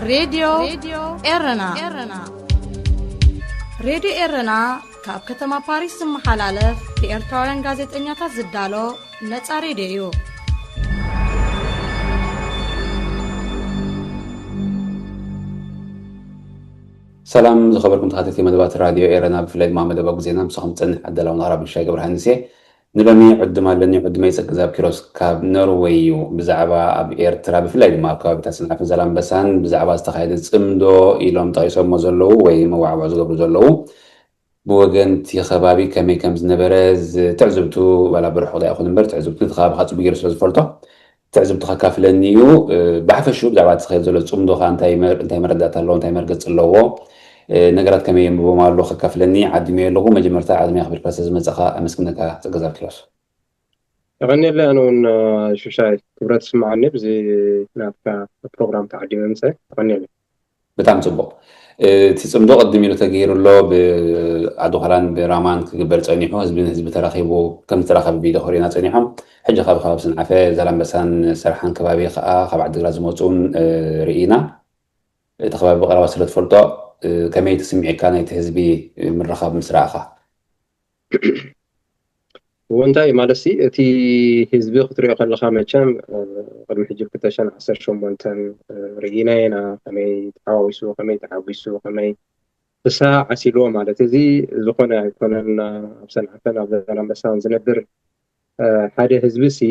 ሬድዮ ኤረና። ሬድዮ ኤረና ካብ ከተማ ፓሪስ ዝመሓላለፍ ብኤርትራውያን ጋዜጠኛታት ዝዳሎ ነጻ ሬድዮ እዩ። ሰላም ዝኸበርኩም ተኸታተልቲ መደባት ራድዮ ኤረና፣ ብፍላይ ድማ መደብ ኣጉ ዜና ምሳኹም ዝጸንሕ ኣዳላውን ኣቕራብን ሻይ ገብረሃንስ እየ። ንሎሚ ዕዱም ኣለኒ። ዕዱመይ ጸግዛብ ኪሮስ ካብ ኖርወይ እዩ። ብዛዕባ ኣብ ኤርትራ፣ ብፍላይ ድማ ኣብ ከባቢታት ሰንዓፈን ዛላምበሳን ብዛዕባ ዝተኻየደ ጽምዶ ኢሎም ጠቒሶሞ ዘለዉ ወይ መዋዕውዕ ዝገብሩ ዘለዉ፣ ብወገን እቲ ከባቢ ከመይ ከም ዝነበረ ትዕዝብቱ፣ ዋላ ብርሑቕ ዳኣ ይኹን እምበር ትዕዝብቱ እቲ ከባቢ ከዓ ጽቡቕ ገይሩ ስለ ዝፈልጦ ትዕዝብቱ ከካፍለኒ እዩ። ብሓፈሽኡ ብዛዕባ እቲ ዝኸይድ ዘሎ ጽምዶ ከዓ እንታይ መር- እንታይ መረዳእታ ኣለዎ፣ እንታይ መርገጺ ኣለዎ፣ ነገራት ከመይ የንብቦም ኣሎ ከካፍለኒ ዓዲመዮ ኣለኹ። መጀመርታ ዓድመይ ኣኽቢርካ ስለ ዝመጻኻ ኣመስግነካ ጸገዛብ ኪሮስ። የቐንየለይ። ኣነ እውን ሽሻይ ክብረት ስምዓኒ ብዚ ናትካ ፕሮግራም ተዓዲመ ምጸ። የቐንየለይ። ብጣዕሚ ጽቡቕ። እቲ ጽምዶ ቅድም ኢሉ ተገይሩ ኣሎ። ብዓዲ ኳላን ብራማን ክግበር ጸኒሑ፣ ህዝቢ ንህዝቢ ተራኺቡ ከም ዝተራኸበ ቪድዮ ክርእዩና ጸኒሖም። ሕጂ ካብ ከባቢ ሰንዓፈ፣ ዛላምበሳን ሰርሓን ከባቢ ከዓ ካብ ዓዲግራት ዝመፁ እውን ርኢና። እቲ ከባቢ ብቐረባ ስለ ትፈልጦ ከመይ ተስሚዕካ ናይቲ ህዝቢ ምርኻብ ምስ ረኣኻ? እዎ እንታይ ማለት ሲ እቲ ህዝቢ ክትሪኦ ከለኻ መቸም ቅድሚ ሕጂ ክልተ ሽሕን ዓሰርተ ሸሞንተን ርኢና ኢና ከመይ ተሓዋዊሱ ከመይ ተሓጒሱ ከመይ ተሰዓሲልዎ ማለት እዚ ዝኾነ ኣይኮነን። ኣብ ሰንዓፈን ኣብ ዛላምበሳን ዝነብር ሓደ ህዝቢ ሲ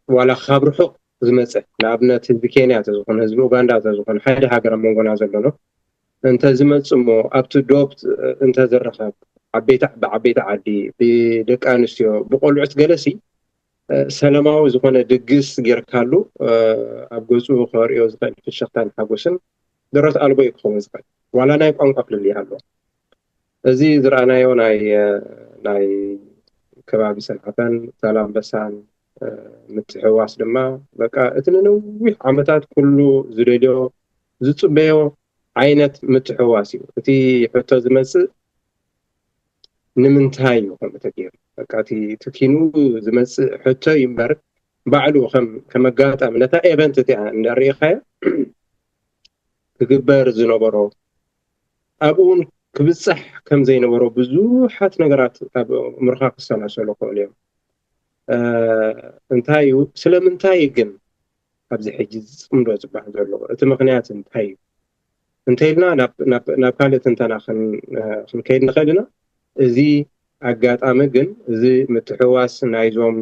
ዋላ ካብ ርሑቕ ዝመፀ ንኣብነት ህዝቢ ኬንያ ተዝኾነ ህዝቢ ኡጋንዳ ተዝኾነ ሓደ ሃገር ኣብ መንጎና ዘሎ ነው እንተዝመፅ እሞ ኣብቲ ዶብ እንተዝረኸብ ዓበይቲ ብዓበይቲ ዓዲ ብደቂ ኣንስትዮ ብቆልዑት ገለሲ ሰላማዊ ዝኾነ ድግስ ጌርካሉ ኣብ ገፁ ከርእዮ ዝኽእል ፍሽኽታን ሓጎስን ደረት ኣልቦ እዩ ክኸውን ዝኽእል ዋላ ናይ ቋንቋ ፍልልይ ኣለዎ። እዚ ዝረኣናዮ ናይ ናይ ከባቢ ሰንዓፈን ዛላምበሳን ምትሕዋስ ድማ በቃ እቲ ንነዊሕ ዓመታት ኩሉ ዝደልዮ ዝፅበዮ ዓይነት ምትሕዋስ እዩ። እቲ ሕቶ ዝመፅእ ንምንታይ እዩ ከምኡ ተገይሩ? በቃ እቲ እቲ ኪኑ ዝመፅእ ሕቶ እዩ እምበር ባዕሉ ከም ከም ኣጋጣሚ ነታ ኤቨንት እቲኣ እንዳርኢኻዮ ክግበር ዝነበሮ ኣብኡ እውን ክብፃሕ ከም ዘይነበሮ ብዙሓት ነገራት ኣብ ኣእምሮኻ ክሰላሰሉ ክኽእሉ እዮም። እንታይ እዩ ስለምንታይ ግን ኣብዚ ሕጂ ዝፅምዶ ዝበሃል ዘሎ እቲ ምኽንያት እንታይ እዩ እንተኢልና ናብ ካልእ ትንተና ክንከይድ ንኽእል ኢና። እዚ ኣጋጣሚ ግን እዚ ምትሕውዋስ ናይዞም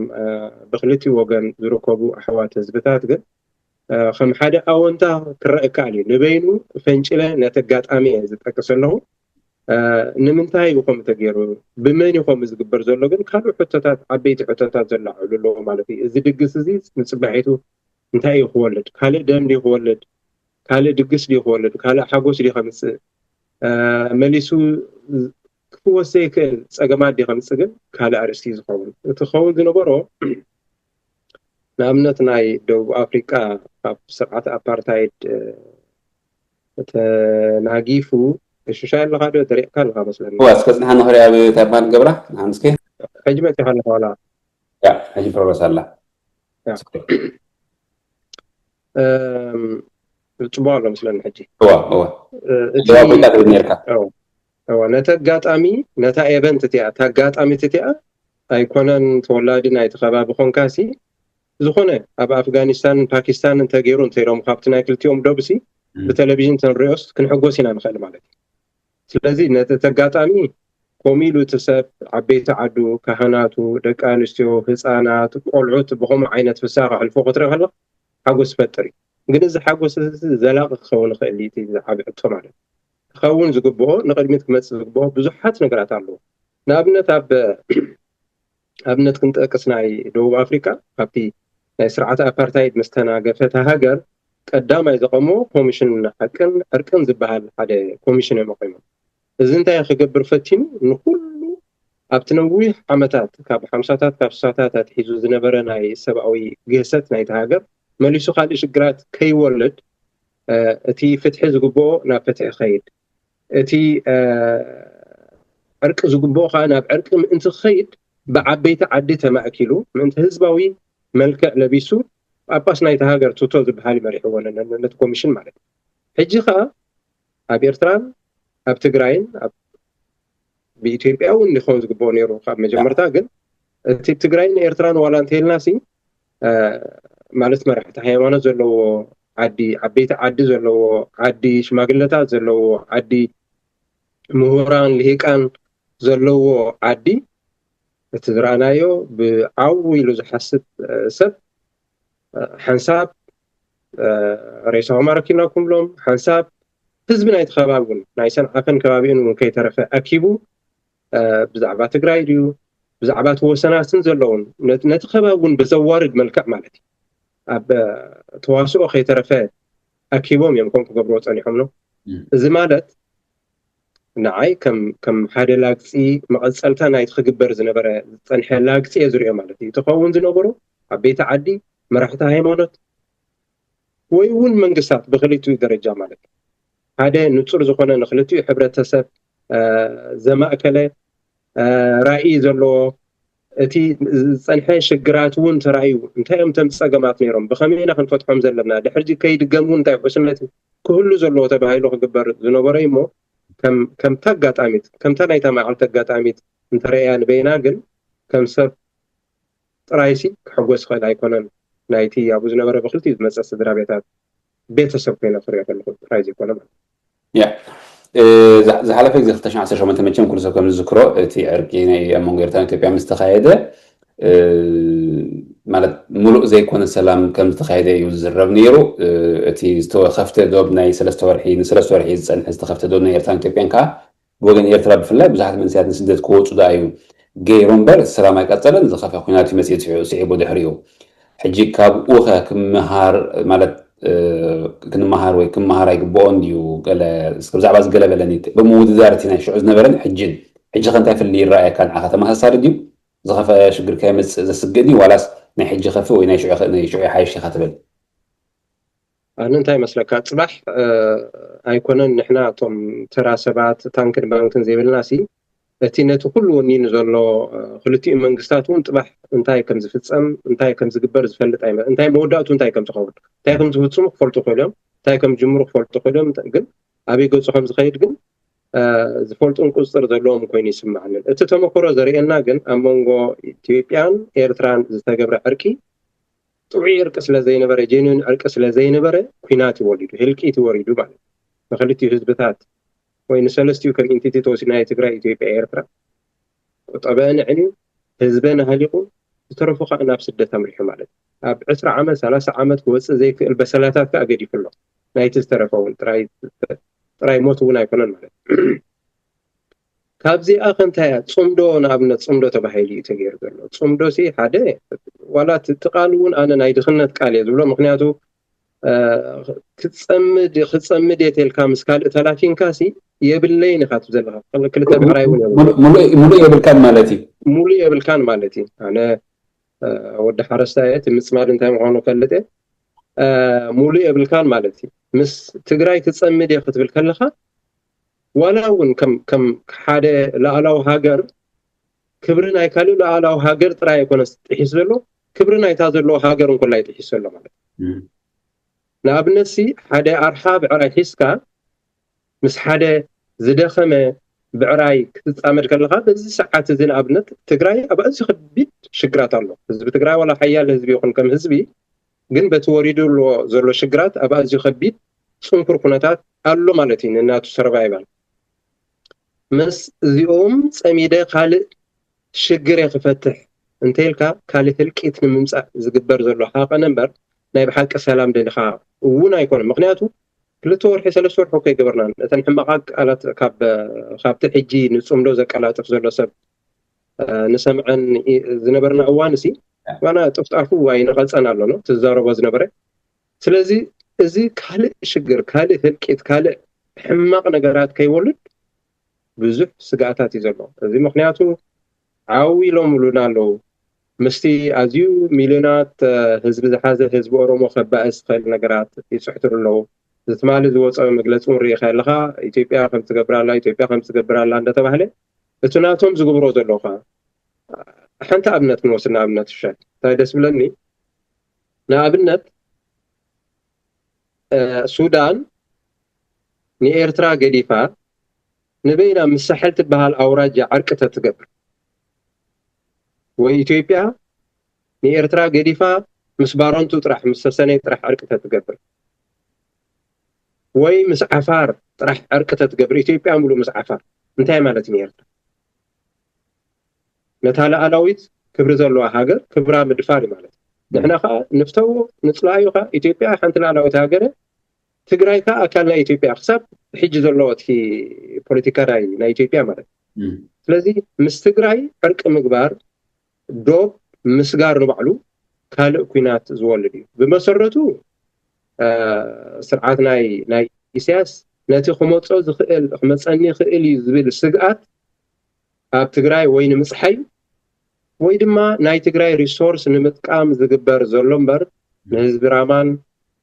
ብክልቲኡ ወገን ዝርከቡ ኣሕዋት ህዝብታት ግን ከም ሓደ ኣወንታ ክረአ ይከኣል እዩ። ንበይኑ ፈንጭለ ነቲ ኣጋጣሚ እየ ዝጠቅስ ኣለኹ። ንምንታይ እዩ ከምኡ ተገይሩ? ብመን እዩ ከምኡ ዝግበር ዘሎ? ግን ካልእ ሕቶታት፣ ዓበይቲ ሕቶታት ዘላዓዕሉ ኣለዎ ማለት እዩ። እዚ ድግስ እዚ ንፅባሒቱ እንታይ እዩ ክወልድ? ካልእ ደም ድዩ ክወልድ? ካልእ ድግስ ድዩ ክወልድ? ካልእ ሓጎስ ድዩ ከምፅእ? መሊሱ ክፍወስ ዘይክእል ፀገማት ድዩ ከምፅእ? ግን ካልእ ኣርእስቲ እዩ ዝኸውን። እቲ ክኸውን ዝነበሮ ንኣብነት ናይ ደቡብ ኣፍሪቃ ካብ ስርዓት ኣፓርታይድ ተናጊፉ ሽሻይ ኣለኻ ዶ ተሪቕካ ኣለኻ መስለኒ። እዋ እስከ ጽንሓ ንኽሪኣ ብታይፓን ገብራ ንሓንስከ ሕጂ መፂኻ ኣለኻ ዋላ ያ ሕጂ ፕሮግረስ ኣላ። ያ። እም፣ ጽቡቕ ኣሎ መስለኒ ሕጂ። እዋ እዋ እ፣ እቲ ደቡብ ኣፍሪቃ ትብል ነርካ። እዋ፣ እዋ፣ ነቲ ኣጋጣሚ ነታ ኤቨንት እቲኣ እታ ኣጋጣሚት እቲኣ ኣይኮነን ተወላዲ ናይቲ ከባቢ ኮንካሲ ዝኾነ ኣብ ኣፍጋኒስታንን ፓኪስታንን እንተገይሩ እንተኢሎም ካብቲ ናይ ክልቲኦም ዶብሲ ብቴሌቪዥን ተንሪኦስ ክንሕጎስ ኢና ንኽእል ማለት እዩ። ስለዚ ነቲ እቲ ኣጋጣሚ ከምኡ ኢሉ እቲ ሰብ ዓበይቲ ዓዱ፣ ካህናቱ፣ ደቂ ኣንስትዮ፣ ህፃናት፣ ቆልዑት ብኸምኡ ዓይነት ፍስሃ ከሕልፎ ክትርኢ ከለኻ ሓጎስ ይፈጥር እዩ። ግን እዚ ሓጎስ እዚ ዘላቒ ክኸውን ይኽእል እዩ እቲ ዓቢ ሕቶ ማለት እዩ። ክኸውን ዝግብኦ ንቕድሚት ክመፅእ ዝግብኦ ብዙሓት ነገራት ኣለዎ። ንኣብነት ኣብ ኣብነት ክንጠቅስ ናይ ደቡብ ኣፍሪቃ ካብቲ ናይ ስርዓት ኣፓርታይድ ምስ ተናገፈታ ሃገር ቀዳማይ ዘቐሞ ኮሚሽን ሓቅን ዕርቅን ዝበሃል ሓደ ኮሚሽን እዮም ኣቑሞም። እዚ እንታይ ክገብር ፈቲኑ ንኩሉ ኣብቲ ነዊሕ ዓመታት ካብ ሓምሳታት ካብ ስሳታት ኣትሒዙ ዝነበረ ናይ ሰብኣዊ ግህሰት ናይቲ ሃገር መሊሱ ካልእ ሽግራት ከይወልድ እቲ ፍትሒ ዝግብኦ ናብ ፍትሒ ክኸይድ እቲ ዕርቂ ዝግብኦ ከዓ ናብ ዕርቂ ምእንቲ ክኸይድ ብዓበይቲ ዓዲ ተማእኪሉ ምእንቲ ህዝባዊ መልክዕ ለቢሱ ጳጳስ ናይቲ ሃገር ቱቶ ዝበሃል ይመሪሕዎ ነቲ ኮሚሽን ማለት እዩ። ሕጂ ከዓ ኣብ ኤርትራን ኣብ ትግራይን ብኢትዮጵያ እውን ሊኾን ዝግብኦ ነይሩ ካብ መጀመርታ። ግን እቲ ትግራይን ኤርትራን ዋላ እንተይልና ሲ ማለት መራሕቲ ሃይማኖት ዘለዎ ዓዲ፣ ዓበይቲ ዓዲ ዘለዎ ዓዲ፣ ሽማግለታት ዘለዎ ዓዲ፣ ምሁራን ልሂቃን ዘለዎ ዓዲ፣ እቲ ዝረኣናዮ ብዓው ኢሉ ዝሓስብ ሰብ ሓንሳብ ሬሳኹም ኣረኪብናኩም ብሎም፣ ሓንሳብ ህዝቢ ናይቲ ከባቢ እውን ናይ ሰንዓፈን ከባቢኡን እውን ከይተረፈ ኣኪቡ ብዛዕባ ትግራይ ድዩ ብዛዕባ እቲ ወሰናትን ዘለውን ነቲ ከባቢ እውን ብዘዋርድ መልክዕ ማለት እዩ ኣብ ተዋስኦ ከይተረፈ ኣኪቦም እዮም ከም ክገብርዎ ፀኒሖም ነው። እዚ ማለት ንዓይ ከም ሓደ ላግፂ መቐፀልታ ናይቲ ክግበር ዝነበረ ዝፀንሐ ላግፂ እየ ዝሪኦ ማለት እዩ። እቲ ክኸውን ዝነበሩ ዓበይቲ ዓዲ፣ መራሕቲ ሃይማኖት ወይ እውን መንግስታት ብክልቲኡ ደረጃ ማለት ሓደ ንፁር ዝኾነ ንክልቲኡ ሕብረተሰብ ዘማእከለ ራእይ ዘለዎ እቲ ዝፀንሐ ሽግራት እውን ተራእዩ እንታይ እዮም ተም ፀገማት ነይሮም ብኸመይ ኢና ክንፈትሖም ዘለና ድሕርዚ ከይድገም እውን እንታይ ውሕስነት ክህሉ ዘለዎ ተባሂሉ ክግበር ዝነበረ እሞ ከምታ ኣጋጣሚት ከምታ ናይታ መዓልቲ ኣጋጣሚት እንተረእያ ንበይና ግን ከም ሰብ ጥራይሲ ክሕጎስ ይኽእል ኣይኮነን። ናይቲ ኣብኡ ዝነበረ ብክልቲኡ ዝመፀ ስድራ ቤታት ቤተሰብ ኮይነ ክሪኦ ከለኹ ጥራይ ዘይኮነ ማለት ያ ዝሓለፈ ግዜ ክልተ ሽሕን ዓሰርተ ሸሞንተን መቸም ኩሉ ሰብ ከም ዝዝክሮ እቲ ዕርቂ ናይ ኣብ መንጎ ኤርትራን ኢትዮጵያ ምስ ተኻየደ ማለት ሙሉእ ዘይኮነ ሰላም ከም ዝተኻየደ እዩ ዝዝረብ ነይሩ። እቲ ዝተኸፍተ ዶብ ናይ ሰለስተ ወርሒ ንሰለስተ ወርሒ ዝፀንሐ ዝተኸፍተ ዶብ ናይ ኤርትራን ኢትዮጵያን ከዓ ብወገን ኤርትራ ብፍላይ ብዙሓት መንእሰያት ንስደት ክወፁ ደኣ እዩ ገይሩ እምበር ሰላም ኣይቀፀለን። ዝኸፍአ ኩናት እዩ መፅኡ ስዒቡ ድሕሪኡ። ሕጂ ካብኡ ኸ ክምሃር ማለት ክንመሃር ወይ ክመሃር ኣይግብኦን ድዩ? ገለ እስከ ብዛዕባ እዚ ገለ በለኒ። ብምውድዳር እቲ ናይ ሽዑ ዝነበረን ሕጅን ሕጂ ኸ እንታይ ፍልልይ ይረኣየካ ንዓኻ? ተመሳሳሊ ድዩ? ዝኸፍአ ሽግር ከየምፅእ ዘስግእ ድዩ ዋላስ ናይ ሕጂ ኸፍእ ወይ ናይ ሽዑ ይሓይሽ ኢኻ ትብል? ኣነ እንታይ ይመስለካ ፅባሕ ኣይኮነን ንሕና እቶም ተራ ሰባት ታንክን ባንክን ዘይብልና ሲ እቲ ነቲ ኩሉ ወኒኑ ዘሎ ክልቲኡ መንግስታት እውን ፅባሕ እንታይ ከም ዝፍፀም እንታይ ከም ዝግበር ዝፈልጥ ኣይመ እንታይ መወዳእቱ እንታይ ከም ዝኸውን እንታይ ከም ዝፍፅሙ ክፈልጡ ክእሉ እዮም እንታይ ከም ዝጅምሩ ክፈልጡ ክእሉ እዮም ግን ኣበይ ገፁ ከም ዝኸይድ ግን ዝፈልጡን ቁፅፅር ዘለዎም ኮይኑ ይስማዓንን እቲ ተመክሮ ዘርእየና ግን ኣብ መንጎ ኢትዮጵያን ኤርትራን ዝተገብረ ዕርቂ ጥዑይ ዕርቂ ስለ ዘይነበረ ጀኒን ዕርቂ ስለ ዘይነበረ ኩናት ይወሊዱ ህልቂት ይወሪዱ ማለት ንክልቲኡ ህዝብታት ወይ ንሰለስቲኡ ከም ኢንቲቲ ተወሲድና ናይ ትግራይ ኢትዮጵያ ኤርትራ ቁጠበአን ኣዕንዩ ህዝበን ኣህሊቁ ዝተረፉ ከዓ ናብ ስደት ኣምሪሑ ማለት ኣብ ዕስራ ዓመት ሰላሳ ዓመት ክወፅእ ዘይክእል በሰላታት ከዓ ገዲፉ ኣሎ ናይቲ ዝተረፈ እውን ጥራይ ሞት እውን ኣይኮነን ማለት ካብዚኣ ከ እንታይ እያ ፅምዶ ንኣብነት ፅምዶ ተባሂሉ እዩ ተገይሩ ዘሎ ፅምዶ ሲ ሓደ ዋላ እቲ ቃል እውን ኣነ ናይ ድኽነት ቃል እየ ዝብሎ ምክንያቱ ክፀምድ ክፀምድ እየ ተልካ ምስ ካልእ ተላፊንካ ሲ የብለይን ኢኻ ትብል ዘለካ ክልተ ብዕራይ እውን ሙሉእ የብልካን ማለት እዩ ሙሉእ የብልካን ማለት እዩ ኣነ ወዲ ሓረስታይ እየ እቲ ምፅማድ እንታይ ምኳኑ ፈልጥ እየ ሙሉእ የብልካን ማለት እዩ ምስ ትግራይ ክፀምድ እየ ክትብል ከለካ ዋላ እውን ከም ሓደ ላዕላዊ ሃገር ክብሪ ናይ ካልእ ላዕላዊ ሃገር ጥራይ ኣይኮነ ጥሒስ ዘሎ ክብሪ ናይታ ዘለዎ ሃገር እንኮላ ይጥሒስ ዘሎ ማለት ንኣብነት ሲ ሓደ ኣርሓ ብዕራይ ሒዝካ ምስ ሓደ ዝደኸመ ብዕራይ ክትፃመድ ከለካ በዚ ሰዓት እዚ ንኣብነት ትግራይ ኣብ ኣዝዩ ከቢድ ሽግራት ኣሎ ህዝቢ ትግራይ ዋላ ሓያል ህዝቢ ይኹን ከም ህዝቢ ግን በቲ ወሪዱ ዘሎ ሽግራት ኣብ ኣዝዩ ከቢድ ፅንኩር ኩነታት ኣሎ ማለት እዩ ንናቱ ሰርቫይቫል ምስ እዚኦም ፀሚደ ካልእ ሽግር እየ ክፈትሕ እንተይልካ ካልእ ህልቂት ንምምፃእ ዝግበር ዘሎ ሃቐነ እምበር ናይ ብሓቂ ሰላም ደሊኻ እውን ኣይኮነን ምክንያቱ ክልተ ወርሒ ሰለስተ ወርሒ እኮ ይገበርናን እተን ሕማቓት ቃላት ካብቲ ሕጂ ንፅምዶ ዘቀላጥፍ ዘሎ ሰብ ንሰምዐን ዝነበርና እዋን ሲ ዋና ጥፍጣፉ ኣይነቐፀን ኣሎ ነው ትዛረቦ ዝነበረ ስለዚ እዚ ካልእ ሽግር ካልእ ህልቂት ካልእ ሕማቕ ነገራት ከይወልድ ብዙሕ ስጋኣታት እዩ ዘሎ እዚ ምክንያቱ ዓው ኢሎም ብሉና ኣለዉ ምስቲ ኣዝዩ ሚልዮናት ህዝቢ ዝሓዘ ህዝቢ ኦሮሞ ከባእስ ዝኽእል ነገራት ይፅሕትሩ ኣለዉ እዚ ትማሊ ዝወፀ መግለፂ እውን ርኢኻ ኣለኻ ኢትዮጵያ ከም ትገብር ኣላ ኢትዮጵያ ከም ትገብር ኣላ እንዳተባህለ እቲ ናቶም ዝገብሮ ዘለዉ ከዓ ሓንቲ ኣብነት ክንወስድ ንኣብነት ሸ እንታይ ደስ ብለኒ ንኣብነት ሱዳን ንኤርትራ ገዲፋ ንበይና ምስ ሳሕል ትበሃል ኣውራጃ ዕርቂ ተትገብር፣ ወይ ኢትዮጵያ ንኤርትራ ገዲፋ ምስ ባረንቱ ጥራሕ ምስ ሰሰነይ ጥራሕ ዕርቂ ተትገብር፣ ወይ ምስ ዓፋር ጥራሕ ዕርቂ ተትገብር፣ ኢትዮጵያ ሙሉ ምስ ዓፋር እንታይ ማለት እዩ ንኤርትራ? ነታ ሉዓላዊት ክብሪ ዘለዋ ሃገር ክብራ ምድፋር እዩ ማለት እዩ። ንሕና ከዓ ንፍተዎ ንፅላእዮ ከዓ ኢትዮጵያ ሓንቲ ሉዓላዊት ሃገር፣ ትግራይ ከዓ ኣካል ናይ ኢትዮጵያ ክሳብ ሕጂ ዘለዎ እቲ ፖለቲካ ናይ ናይ ኢትዮጵያ ማለት እዩ። ስለዚ ምስ ትግራይ ዕርቂ ምግባር ዶብ ምስጋር ንባዕሉ ካልእ ኲናት ዝወልድ እዩ። ብመሰረቱ ስርዓት ናይ ናይ ኢሳያስ ነቲ ክመፆ ዝኽእል ክመፀኒ ይኽእል እዩ ዝብል ስግኣት ኣብ ትግራይ ወይ ንምፅሓይ ወይ ድማ ናይ ትግራይ ሪሶርስ ንምጥቃም ዝግበር ዘሎ እምበር ንህዝቢ ራማን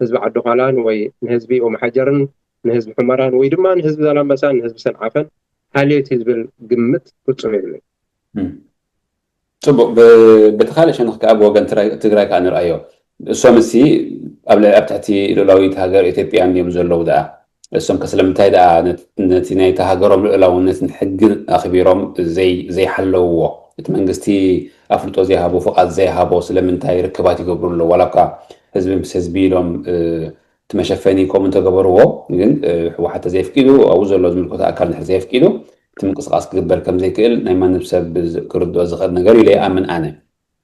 ህዝቢ ዓዲ ዃላን ወይ ንህዝቢ ኦምሓጀርን ንህዝቢ ሑመራን ወይ ድማ ንህዝቢ ዛላምበሳን ንህዝቢ ሰንዓፈን ሓልዮት እዩ ዝብል ግምት ፍፁም የብለይ። ፅቡቅ። በቲ ካልእ ሸነኽ ከዓ ብወገን ትግራይ ከዓ ንርኣዮ። እሶም እሲ ኣብ ትሕቲ ልኡላዊት ሃገር ኢትዮጵያ እዮም ዘለዉ ደኣ። እሶም ከስለምንታይ ደኣ ነቲ ናይቲ ሃገሮም ልኡላውነትን ሕግን ኣኽቢሮም ዘይሓለውዎ፣ እቲ መንግስቲ ኣፍልጦ ዘይሃቦ ፍቓድ ዘይሃቦ ስለምንታይ ርክባት ይገብሩ ኣለዉ? ዋላ እኳ ህዝቢ ምስ ህዝቢ ኢሎም እቲ መሸፈኒ ከምኡ እንተገበርዎ ግን ህወሓት ተዘይፍቂዱ ኣብኡ ዘሎ ዝምልከቶ ኣካል እንድሕር ዘየፍቂዱ እቲ ምንቅስቃስ ክግበር ከም ዘይክእል ናይ ማንም ሰብ ክርድኦ ዝኽእል ነገር ኢለ ይኣምን ኣነ።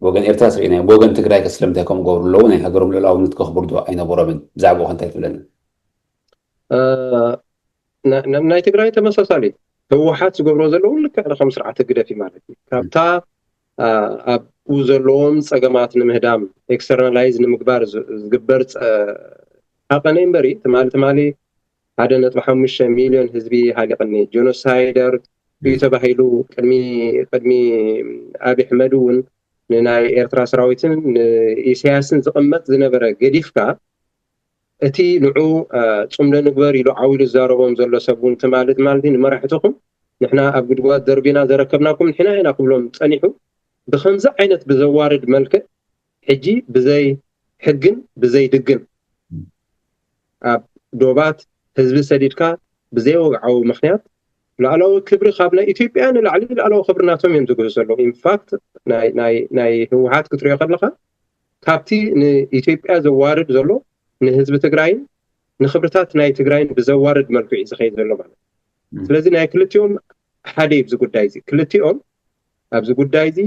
ብወገን ኤርትራ ስርኢናዮ። ብወገን ትግራይ ከ ስለምንታይ ከምኡ ገብሩ ኣለዉ? ናይ ሃገሮም ልኡላውነት ከኽብሩ ዶ ኣይነበሮምን? ብዛዕባኡ ከ እንታይ ትብለና? ናይ ትግራይ ተመሳሳሊ ህወሓት ዝገብሮ ዘለዉ ልክዕ ከም ስርዓት ህግደፍ እዩ ማለት እዩ። ካብታ ኣብኡ ዘለዎም ፀገማት ንምህዳም ኤክስተርናላይዝ ንምግባር ዝግበር ሃቀነ እምበሪ ትማሊ ትማሊ ሓደ ነጥቢ ሓሙሽተ ሚልዮን ህዝቢ ሃሊቕኒ ጆኖሳይደር እዩ ተባሂሉ ቅድሚ ቅድሚ ኣብይ ኣሕመድ እውን ንናይ ኤርትራ ሰራዊትን ንኢሳያስን ዝቕመጥ ዝነበረ ገዲፍካ እቲ ንዑ ፅምዶ ንግበር ኢሉ ዓው ኢሉ ዝዛረቦም ዘሎ ሰብ እውን ትማሊ ትማሊ ንመራሕትኹም ንሕና ኣብ ጉድጓድ ደርቢና ዘረከብናኩም ንሕና ኢና ክብሎም ፀኒሑ ብከምዚ ዓይነት ብዘዋርድ መልክዕ ሕጂ ብዘይ ሕግን ብዘይ ድግን ኣብ ዶባት ህዝቢ ሰዲድካ ብዘይ ወግዓዊ ምክንያት ላዕላዊ ክብሪ ካብ ናይ ኢትዮጵያ ንላዕሊ ላዕላዊ ክብሪ ናቶም እዮም ዝግህሱ ዘለዉ። ኢንፋክት ናይ ህወሓት ክትሪኦ ከለካ ካብቲ ንኢትዮጵያ ዘዋርድ ዘሎ ንህዝቢ ትግራይን ንክብርታት ናይ ትግራይን ብዘዋርድ መልክዑ እዩ ዝኸይድ ዘሎ ማለት እዩ። ስለዚ ናይ ክልቲኦም ሓደ እዩ ኣብዚ ጉዳይ እዚ። ክልቲኦም ኣብዚ ጉዳይ እዚ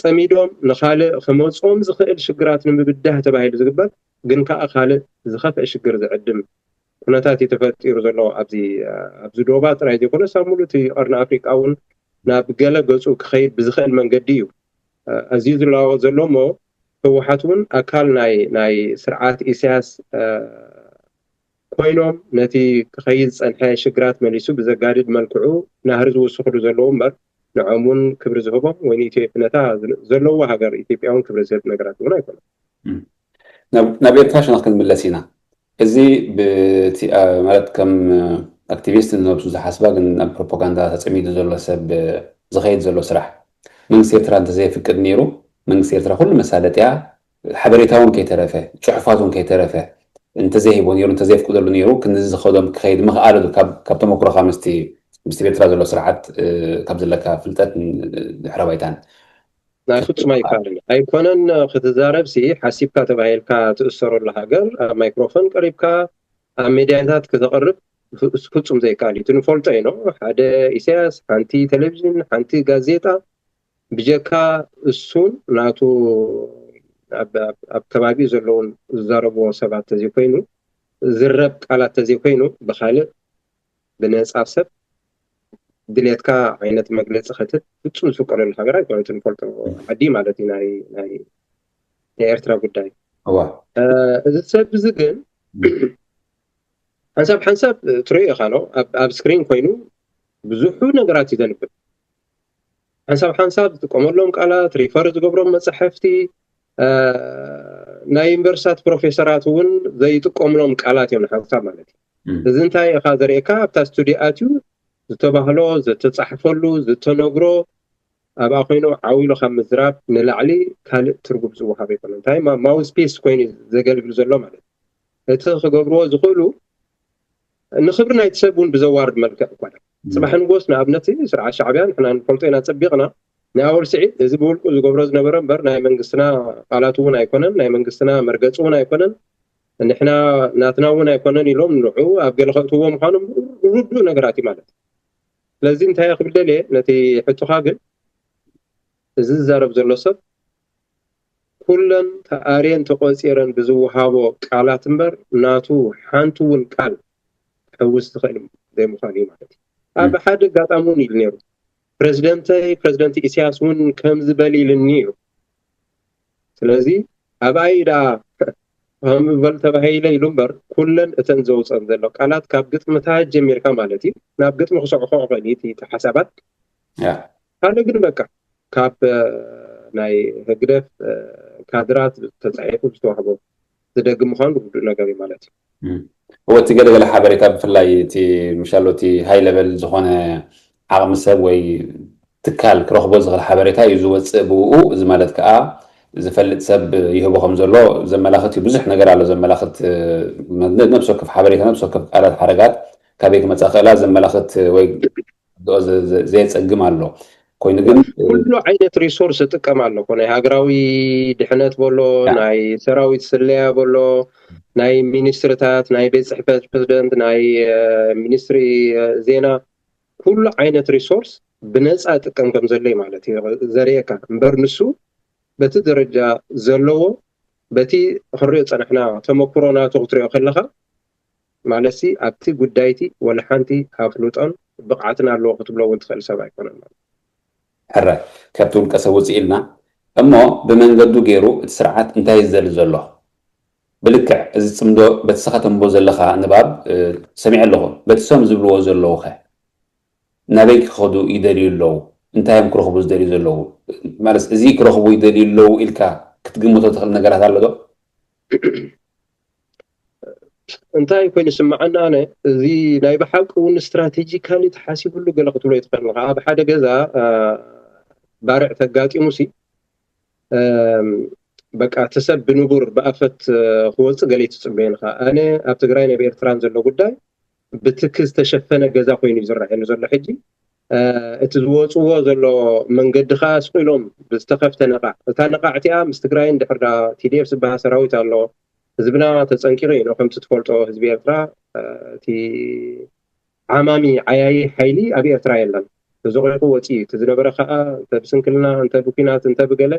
ፀሚዶም ንካልእ ክመፅኦም ዝኽእል ሽግራት ንምብዳህ ተባሂሉ ዝግበር ግን ከዓ ካልእ ዝኸፍአ ሽግር ዝዕድም ኩነታት እዩ ተፈጢሩ ዘሎ ኣብዚ ኣብዚ ዶባ ጥራይ ዘይኮነስ ኣብ ሙሉእ እቲ ቀርኒ ኣፍሪቃ እውን ናብ ገለ ገፁ ክኸይድ ብዝኽእል መንገዲ እዩ ኣዝዩ ዝለዋወጥ ዘሎ እሞ ህወሓት እውን ኣካል ናይ ናይ ስርዓት ኢሳያስ ኮይኖም ነቲ ክኸይድ ዝፀንሐ ሽግራት መሊሱ ብዘጋድድ መልክዑ ናህሪ ዝውስኽሉ ዘለዉ እምበር ንዖም እውን ክብሪ ዝህቦም ወይ ንኢትዮጵያ ነታ ዘለዋ ሃገር ኢትዮጵያ እውን ክብሪ ዝህብ ነገራት እውን ኣይኮነን። ናብ ኤርትራ ሸነኽ ክንምለስ ኢና። እዚ ማለት ከም ኣክቲቪስት ንነብሱ ዝሓስባ ግን ኣብ ፕሮፓጋንዳ ተፀሚዱ ዘሎ ሰብ ዝኸይድ ዘሎ ስራሕ መንግስቲ ኤርትራ እንተዘየፍቅድ ነይሩ መንግስቲ ኤርትራ ኩሉ መሳለጥያ ሓበሬታ እውን ከይተረፈ ጽሑፋት እውን ከይተረፈ እንተዘይሂቦ ነይሩ እንተዘየፍቅደሉ ነይሩ ክንዚ ዝኸዶም ክኸይድ ምኽኣሉ ካብ ተመክሮኻ ምስቲ ምስቲ ኤርትራ ዘሎ ስርዓት ካብ ዘለካ ፍልጠት ድሕረ ባይታን ናይ ፍጹም ኣይከኣልን ኣይኮነን ክትዛረብ ሲ ሓሲብካ ተባሂልካ ትእሰረሉ ሃገር ኣብ ማይክሮፎን ቀሪብካ ኣብ ሜድያታት ክተቕርብ ፍጹም ዘይከኣል እዩ። እቲ ንፈልጦ ኢና ሓደ ኢሳያስ ሓንቲ ቴሌቪዥን ሓንቲ ጋዜጣ ብጀካ እሱን ናቱ ኣብ ከባቢኡ ዘለውን ዝዛረብዎ ሰባት ተዘይኮይኑ ዝረብ ቃላት ተዘይኮይኑ ብካልእ ብነፃ ሰብ ድሌትካ ዓይነት መግለፂ ክትህብ ፍፁም ዝፍቀደሉ ሃገር ኣይኮነትን ንፈልጦ ዓዲ ማለት እዩ ናይ ናይ ኤርትራ ጉዳይ እዚ ሰብ እዚ ግን ሓንሳብ ሓንሳብ ትሪኦ ኢኻ ኖ ኣብ ስክሪን ኮይኑ ብዙሑ ነገራት እዩ ዘንብብ ሓንሳብ ሓንሳብ ዝጥቀመሎም ቃላት ሪፈር ዝገብሮም መፅሓፍቲ ናይ ዩኒቨርሲታት ፕሮፌሰራት እውን ዘይጥቀምሎም ቃላት እዮም ንሓንሳብ ማለት እዩ እዚ እንታይ ኢኻ ዘርእካ ኣብታ ስቱዲዮ ኣትዩ ዝተባህሎ ዝተፃሕፈሉ ዝተነግሮ ኣብኣ ኮይኑ ዓው ኢሉ ካብ ምዝራብ ንላዕሊ ካልእ ትርጉም ዝወሃብ ኣይኮነ። እንታይ ማውዝ ፒስ ኮይኑ ዘገልግል ዘሎ ማለት እዩ። እቲ ክገብርዎ ዝኽእሉ ንክብሪ ናይቲ ሰብ እውን ብዘዋርድ መልክዕ እኳ ዳ። ጽባሕ ንጎስ ንኣብነት ስርዓት ሻዕብያ ንሕና ንፈልጦ ኢና ጸቢቕና። ናይ ኣወል ስዒድ እዚ ብውልቁ ዝገብሮ ዝነበረ እምበር ናይ መንግስትና ቃላት እውን ኣይኮነን፣ ናይ መንግስትና መርገፂ እውን ኣይኮነን፣ ንሕና ናትና እውን ኣይኮነን ኢሎም ንዑ ኣብ ገለ ከእትዎ ምዃኖም ርዱእ ነገራት እዩ ማለት እዩ። ስለዚ እንታይ ክብል ደልየ ነቲ ሕቶኻ ግን እዚ ዝዛረብ ዘሎ ሰብ ኩለን ተኣርየን ተቆፂረን ብዝወሃቦ ቃላት እምበር ናቱ ሓንቲ እውን ቃል ክሕውስ ዝኽእል ዘይምዃኑ እዩ ማለት እዩ። ኣብ ሓደ ኣጋጣሚ እውን ኢሉ ነይሩ። ፕረዚደንተይ ፕረዚደንት ኢሳያስ እውን ከምዚ በል ኢልኒ እዩ። ስለዚ ኣብኣይ ደኣ ከም በል ተባሂለ ኢሉ እምበር ኩለን እተን ዘውፀን ዘሎ ቃላት ካብ ግጥምታት ጀሚርካ ማለት እዩ ናብ ግጥሚ ክሰዕኾ ክኽእል እዩ እቲ ሓሳባት። ካልእ ግን በቃ ካብ ናይ ህግደፍ ካድራት ተፃሒፉ ዝተዋህቦ ዝደግም ምዃኑ ርዱእ ነገር እዩ ማለት እዩ። እወ እቲ ገለገለ ሓበሬታ ብፍላይ እቲ ምሻሎ እቲ ሃይ ለቨል ዝኾነ ዓቕሚ ሰብ ወይ ትካል ክረኽቦ ዝኽእል ሓበሬታ እዩ ዝወፅእ ብኡ። እዚ ማለት ከዓ ዝፈልጥ ሰብ ይህቦ ከም ዘሎ ዘመላኽት እዩ። ብዙሕ ነገር ኣሎ ዘመላኽት ነብሲ ወከፍ ሓበሬታ ነብሲ ወከፍ ቃላት ሓረጋት ካበይ ክመፃ ክእላ ዘመላኽት ወይ ዘየፀግም ኣሎ። ኮይኑ ግን ኩሉ ዓይነት ሪሶርስ እጥቀም ኣለኩ ናይ ሃገራዊ ድሕነት በሎ ናይ ሰራዊት ስለያ በሎ ናይ ሚኒስትርታት ናይ ቤት ፅሕፈት ፕሬዚደንት ናይ ሚኒስትሪ ዜና ኩሉ ዓይነት ሪሶርስ ብነፃ እጥቀም ከም ዘለይ ማለት እዩ ዘርእየካ እምበር ንሱ በቲ ደረጃ ዘለዎ በቲ ክንሪኦ ፀናሕና ተመክሮ ናቱ ክትሪኦ ከለካ ማለት ኣብቲ ጉዳይቲ ወላ ሓንቲ ኣፍልጦን ብቕዓትን ኣለዎ ክትብሎ እውን ትኽእል ሰብ ኣይኮነን ማለት ሕራይ ካብቲ ውልቀ ሰብ ውፅእ ኢልና እሞ ብመንገዱ ገይሩ እቲ ስርዓት እንታይ ዝደሊ ዘሎ ብልክዕ እዚ ፅምዶ በቲ ስኻ ተንቦ ዘለኻ ንባብ ሰሚዐ ኣለኹ በቲ ሰም ዝብልዎ ዘለዉ ኸ ናበይ ክኸዱ ይደልዩ ኣለዉ እንታይ እዮም ክረኽቡ ዝደልዩ ዘለዉ ማለት እዚ ክረኽቡ ይደልዩ ኣለዉ ኢልካ ክትግምቶ ትኽእል ነገራት ኣሎ ዶ እንታይ ኮይኑ ስምዓኒ ኣነ እዚ ናይ ብሓቂ እውን ስትራቴጂካሊ ተሓሲብሉ ገለ ክትብሎ ይትኽእል ኢኻ ኣብ ሓደ ገዛ ባርዕ ተጋጢሙ ሲ በቃ እቲ ሰብ ብንቡር ብኣፈት ክወፅእ ገለ ትፅበየን ኢኻ ኣነ ኣብ ትግራይ ናይ ኤርትራን ዘሎ ጉዳይ ብትኪ ዝተሸፈነ ገዛ ኮይኑ እዩ ዝረኣየኒ ዘሎ ሕጂ እቲ ዝወፅዎ ዘሎ መንገዲ ከዓ ስቕ ኢሎም ብዝተኸፍተ ነቓዕ እታ ነቓዕ እቲኣ ምስ ትግራይን ድሕር ዳ ቲዲኤፍ ዝበሃል ሰራዊት ኣሎ ህዝብና ተፀንቂቑ እዩ ከምቲ ትፈልጦ ህዝቢ ኤርትራ እቲ ዓማሚ ዓያዪ ሓይሊ ኣብ ኤርትራ የለን ተዘቑቑ ወፂኡ እቲ ዝነበረ ከዓ እንተ ብስንክልና እንተ ብኩናት እንተ ብገለ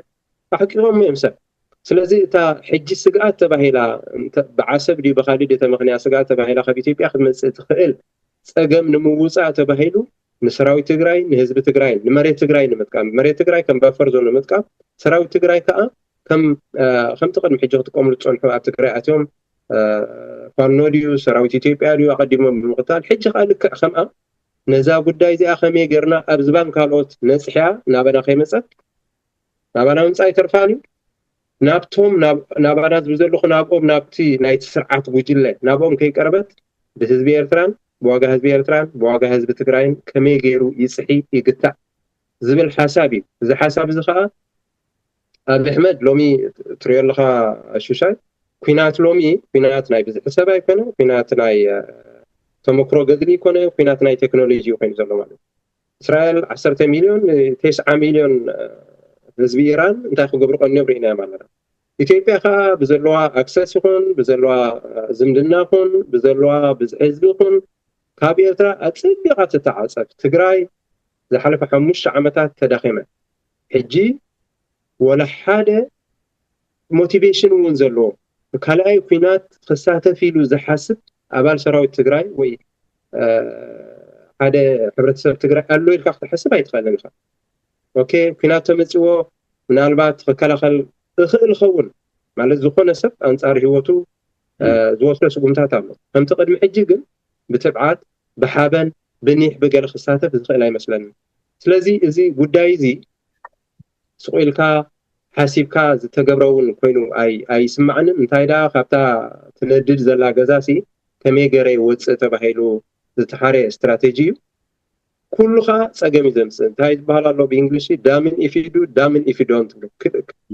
ኣሕቂቖሞ እዮም ሰብ ስለዚ እታ ሕጂ ስግኣት ተባሂላ ብዓሰብ ድዩ ብካሊእ ድዩ ተመኽንያ ስግኣት ተባሂላ ካብ ኢትዮጵያ ክትመፅእ ትኽእል ፀገም ንምውፃእ ተባሂሉ ንሰራዊት ትግራይ ንህዝቢ ትግራይ ንመሬት ትግራይ ንምጥቃም መሬት ትግራይ ከም በፈር ዞን ንምጥቃም ሰራዊት ትግራይ ከዓ ከም ከምቲ ቅድሚ ሕጂ ክትጥቀምሉ ዝፀንሑ ኣብ ትግራይ ኣትዮም ፋኖ ድዩ ሰራዊት ኢትዮጵያ ድዩ ኣቀዲሞም ብምቕታል ሕጂ ከዓ ልክዕ ከምኣ ነዛ ጉዳይ እዚኣ ከመይ ጌርና ኣብ ዝባን ካልኦት ነፅሕያ ናባና ከይመፀት ናባና ምምፃእ ኣይተርፋን እዩ ናብቶም ናባና ዝብል ዘለኹ ናብኦም ናብቲ ናይቲ ስርዓት ጉጅለ ናብኦም ከይቀረበት ብህዝቢ ኤርትራን ብዋጋ ህዝቢ ኤርትራን ብዋጋ ህዝቢ ትግራይን ከመይ ገይሩ ይፅሒ ይግታእ ዝብል ሓሳብ እዩ እዚ ሓሳብ እዚ ከዓ ኣብ ኣሕመድ ሎሚ ትሪኦ ኣለኻ ሹሻይ ኩናት ሎሚ ኩናት ናይ ብዝሒ ሰብ ኣይኮነ ኩናት ናይ ተመክሮ ገድሊ ይኮነ ኩናት ናይ ቴክኖሎጂ ኮይኑ ዘሎ ማለት እስራኤል ዓሰርተ ሚልዮን ተስዓ ሚልዮን ህዝቢ ኢራን እንታይ ክገብሩ ቀኒዮም ርኢናዮም ኣለና ኢትዮጵያ ከዓ ብዘለዋ ኣክሰስ ይኹን ብዘለዋ ዝምድና ይኹን ብዘለዋ ብዝሒ ህዝቢ ይኹን ካብ ኤርትራ ኣፀቢቓ ትተዓፀፍ ትግራይ ዝሓለፈ ሓሙሽተ ዓመታት ተዳኺመ ሕጂ ወላ ሓደ ሞቲቬሽን እውን ዘለዎ ካልኣይ ኩናት ክሳተፍ ኢሉ ዝሓስብ ኣባል ሰራዊት ትግራይ ወይ ሓደ ሕብረተሰብ ትግራይ ኣሎ ኢልካ ክትሓስብ ኣይትኽእልን ኢኻ ኦኬ ኩናት ተመፅዎ ምናልባት ክከላኸል እኽእል ኸውን ማለት ዝኾነ ሰብ ኣንፃር ህይወቱ ዝወስዶ ስጉምታት ኣሎ ከምቲ ቅድሚ ሕጂ ግን ብትብዓት ብሓበን ብኒሕ ብገለ ክሳተፍ ዝኽእል ኣይመስለንን ስለዚ እዚ ጉዳይ እዚ ስቑ ኢልካ ሓሲብካ ዝተገብረ እውን ኮይኑ ኣይስማዕንን እንታይ ደኣ ካብታ ትነድድ ዘላ ገዛሲ ከመይ ገረ ይወፅእ ተባሂሉ ዝተሓረ ስትራቴጂ እዩ ኩሉ ከዓ ፀገም እዩ ዘምፅእ። እንታይ ዝበሃል ኣሎ ብእንግሊሽ? Damn if you do, damn if you don't ትብሎ።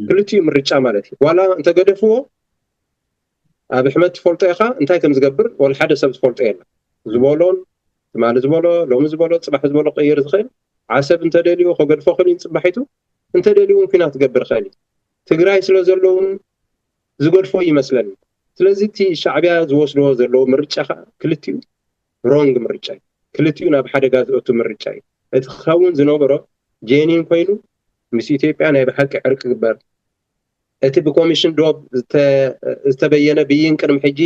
ክልቲኡ ምርጫ ማለት እዩ። ዋላ እንተገደፍዎ፣ ኣብ ኣሕመድ ትፈልጦ ኢኻ እንታይ ከም ዝገብር ወላ ሓደ ሰብ ዝፈልጦ የለን። ዝበሎን ትማሊ ዝበሎ፣ ሎሚ ዝበሎ፣ ፅባሕ ዝበሎ ክቕይር ዝኽእል፣ ዓሰብ እንተደልዩ ከገድፎ ክእል እዩ ንፅባሒቱ፣ እንተደልዩ እውን ኩናት ክገብር ይኽእል እዩ። ትግራይ ስለ ዘለውን ዝገድፎ ይመስለኒ። ስለዚ እቲ ሻዕብያ ዝወስድዎ ዘለዎ ምርጫ ከዓ ክልቲኡ ሮንግ ምርጫ እዩ። ክልቲኡ ናብ ሓደጋ ዝእቱ ምርጫ እዩ። እቲ ክኸውን ዝነበሮ ጄኒን ኮይኑ ምስ ኢትዮጵያ ናይ ብሓቂ ዕርቂ ግበር። እቲ ብኮሚሽን ዶብ ዝተበየነ ብይን ቅድሚ ሕጂ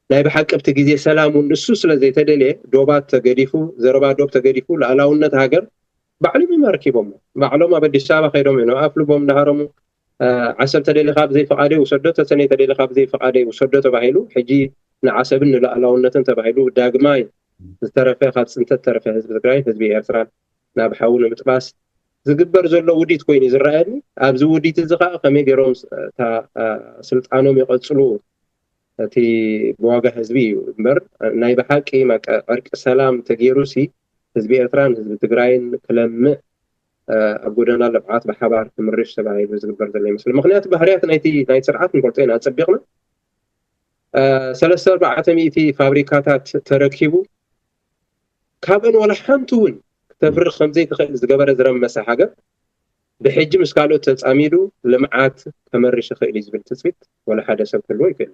ናይ ብሓቂ ኣብቲ ግዜ ሰላም እውን ንሱ ስለ ዘይተደልየ ዶባት ተገዲፉ፣ ዘረባ ዶብ ተገዲፉ፣ ሉዓላውነት ሃገር ባዕሎም እዮም ኣረኪቦሞ። ባዕሎም ኣብ ኣዲስ ኣበባ ከይዶም እዮም ኣፍልቦም እንዳሃረሙ ዓሰብ ተደሊኻ ብዘይ ፍቓደይ ውሰዶ፣ ተሰነይ ተደሊኻ ብዘይ ፍቓደይ ውሰዶ ተባሂሉ፣ ሕጂ ንዓሰብን ንሉዓላውነትን ተባሂሉ ዳግማይ ዝተረፈ፣ ካብ ፅንተት ተረፈ ህዝቢ ትግራይን ህዝቢ ኤርትራን ናብ ሓዊ ንምጥባስ ዝግበር ዘሎ ውዲት ኮይኑ ዝረኣየኒ። ኣብዚ ውዲት እዚ ከዓ ከመይ ገይሮም እታ ስልጣኖም ይቐፅሉ፣ እቲ ብዋጋ ህዝቢ እዩ እምበር፣ ናይ ብሓቂ ዕርቂ ሰላም ተገይሩሲ ህዝቢ ኤርትራን ህዝቢ ትግራይን ክለምእ፣ ኣብ ጎደና ልምዓት ብሓባር ክምርሽ ተባሂሉ ዝግበር ዘሎ ይመስል። ምክንያቱ ባህርያት ናይቲ ናይ ስርዓት ንፈልጦ ኢና ኣፀቢቕና። ሰለስተ ኣርባዕተ ሚእቲ ፋብሪካታት ተረኪቡ፣ ካብአን ዋላ ሓንቲ እውን ክተፍርኽ ከምዘይትኽእል ዝገበረ ዝረመሰ ሃገር፣ ብሕጂ ምስ ካልኦት ተፃሚዱ ልምዓት ከመርሽ ይኽእል እዩ ዝብል ትፅቢት ዋላ ሓደ ሰብ ክህልዎ ይኽእል።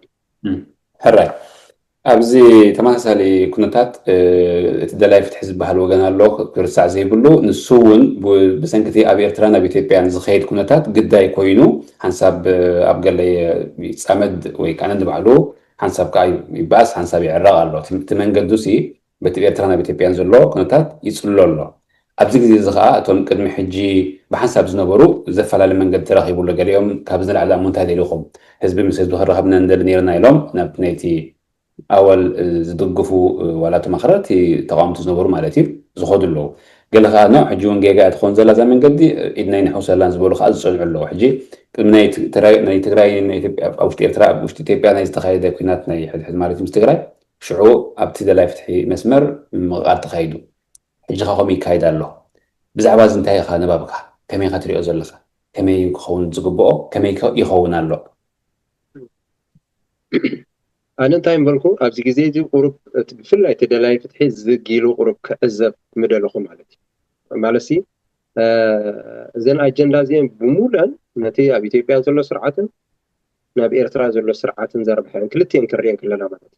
ሕራይ፣ ኣብዚ ተመሳሳሊ ኩነታት እቲ ደላይ ፍትሒ ዝበሃል ወገን ኣሎ፣ ክርሳዕ ዘይብሉ። ንሱ እውን ብሰንክቲ ኣብ ኤርትራን ኣብ ኢትዮጵያን ዝኸይድ ኩነታት ግዳይ ኮይኑ፣ ሓንሳብ ኣብ ገለ ይፃመድ ወይ ከዓ ነንባዕሉ ሓንሳብ ከዓ ይበኣስ፣ ሓንሳብ ይዕረቕ ኣሎ። እቲ መንገዱ ሲ በቲ ኤርትራን ኣብ ኢትዮጵያን ዘሎ ኩነታት ይፅሎ ኣሎ። ኣብዚ ግዜ እዚ ከዓ እቶም ቅድሚ ሕጂ ብሓንሳብ ዝነበሩ ዘፈላለ መንገዲ ተረኺቡ ኣሎ። ገሊኦም ካብዚ ንላዕሊ እሞ እንታይ ደሊኹም? ህዝቢ ምስ ህዝቢ ክራኸብ ኢና ንደሊ ነይርና ኢሎም ናብ ናይቲ ኣወል ዝድግፉ ዋላ እቶም ኣኽረርቲ ተቃወምቲ ዝነበሩ ማለት እዩ ዝኸዱ ኣለዉ። ገለ ከዓ ኖ ሕጂ እውን ጌጋ እያ ትኸውን ዘላ እዛ መንገዲ፣ ኢድና ይንሕውሰላን ዝበሉ ከዓ ዝፀንዑ ኣለዉ። ሕጂ ቅድሚ ናይ ትግራይ ናይ ኢትዮጵያ ኣብ ውሽጢ ኤርትራ ኣብ ውሽጢ ኢትዮጵያ ናይ ዝተኻየደ ኩናት ናይ ሕድሕድ ማለት ምስ ትግራይ ሽዑ ኣብቲ ደላይ ፍትሒ መስመር ምምቕቓል ተኻይዱ። ሕጂ ከ ከምኡ ይካየድ ኣሎ። ብዛዕባ እዚ እንታይ ኢኻ ንባብካ? ከመይ ኢኻ ትሪኦ ዘለኻ? ከመይ ክኸውን ዝግብኦ? ከመይ ከ ይኸውን ኣሎ? ኣነ እንታይ ምበልኩ፣ ኣብዚ ግዜ እዚ ቁሩብ እቲ ብፍላይ እቲ ደላይ ፍትሒ ዝግ ኢሉ ቁሩብ ክዕዘብ ምደለኹ ማለት እዩ። ማለትሲ እዘን ኣጀንዳ እዚአን ብሙሉአን ነቲ ኣብ ኢትዮጵያ ዘሎ ስርዓትን ናብ ኤርትራ ዘሎ ስርዓትን ዘርብሐን ክልቲአን ክርእየን ከለና ማለት እዩ።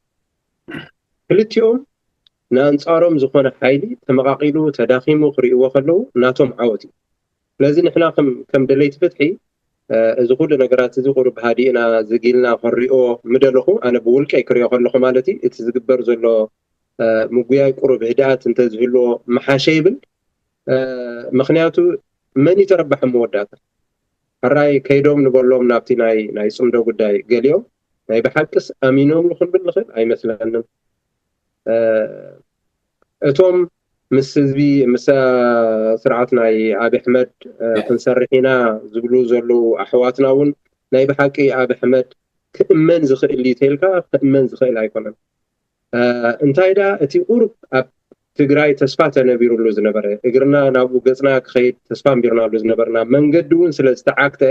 ክልቲኦም ንኣንፃሮም ዝኾነ ሓይሊ ተመቓቒሉ ተዳኺሙ ክርእይዎ ከለዉ ናቶም ዓወት እዩ። ስለዚ ንሕና ከም ደለይቲ ፍትሒ እዚ ኩሉ ነገራት እዚ ቁሩብ ሃዲእና ዝጊልና ክንሪኦ ምደለኹ። ኣነ ብውልቀይ ክሪኦ ከለኹ ማለት እዩ፣ እቲ ዝግበር ዘሎ ምጉያይ ቁሩብ ህድኣት እንተዝህልዎ ምሓሸ ይብል። ምኽንያቱ መን እዩ ተረባሒ መወዳእታ? ሕራይ ከይዶም ንበሎም ናብቲ ናይ ናይ ፅምዶ ጉዳይ ገሊኦም ናይ ብሓቅስ ኣሚኖምሉ ክንብል ንኽእል ኣይመስለንን። እቶም ምስ ህዝቢ ምስ ስርዓት ናይ ኣብ ኣሕመድ ክንሰርሕ ኢና ዝብሉ ዘለዉ ኣሕዋትና እውን ናይ ብሓቂ ኣብ ኣሕመድ ክእመን ዝኽእል እዩ ተልካ ክእመን ዝኽእል ኣይኮነን። እንታይ ደኣ እቲ ቁሩብ ኣብ ትግራይ ተስፋ ተነቢሩሉ ዝነበረ እግርና ናብኡ ገፅና ክኸይድ ተስፋ ኣንቢርናሉ ዝነበርና መንገዲ እውን ስለ ዝተዓግተ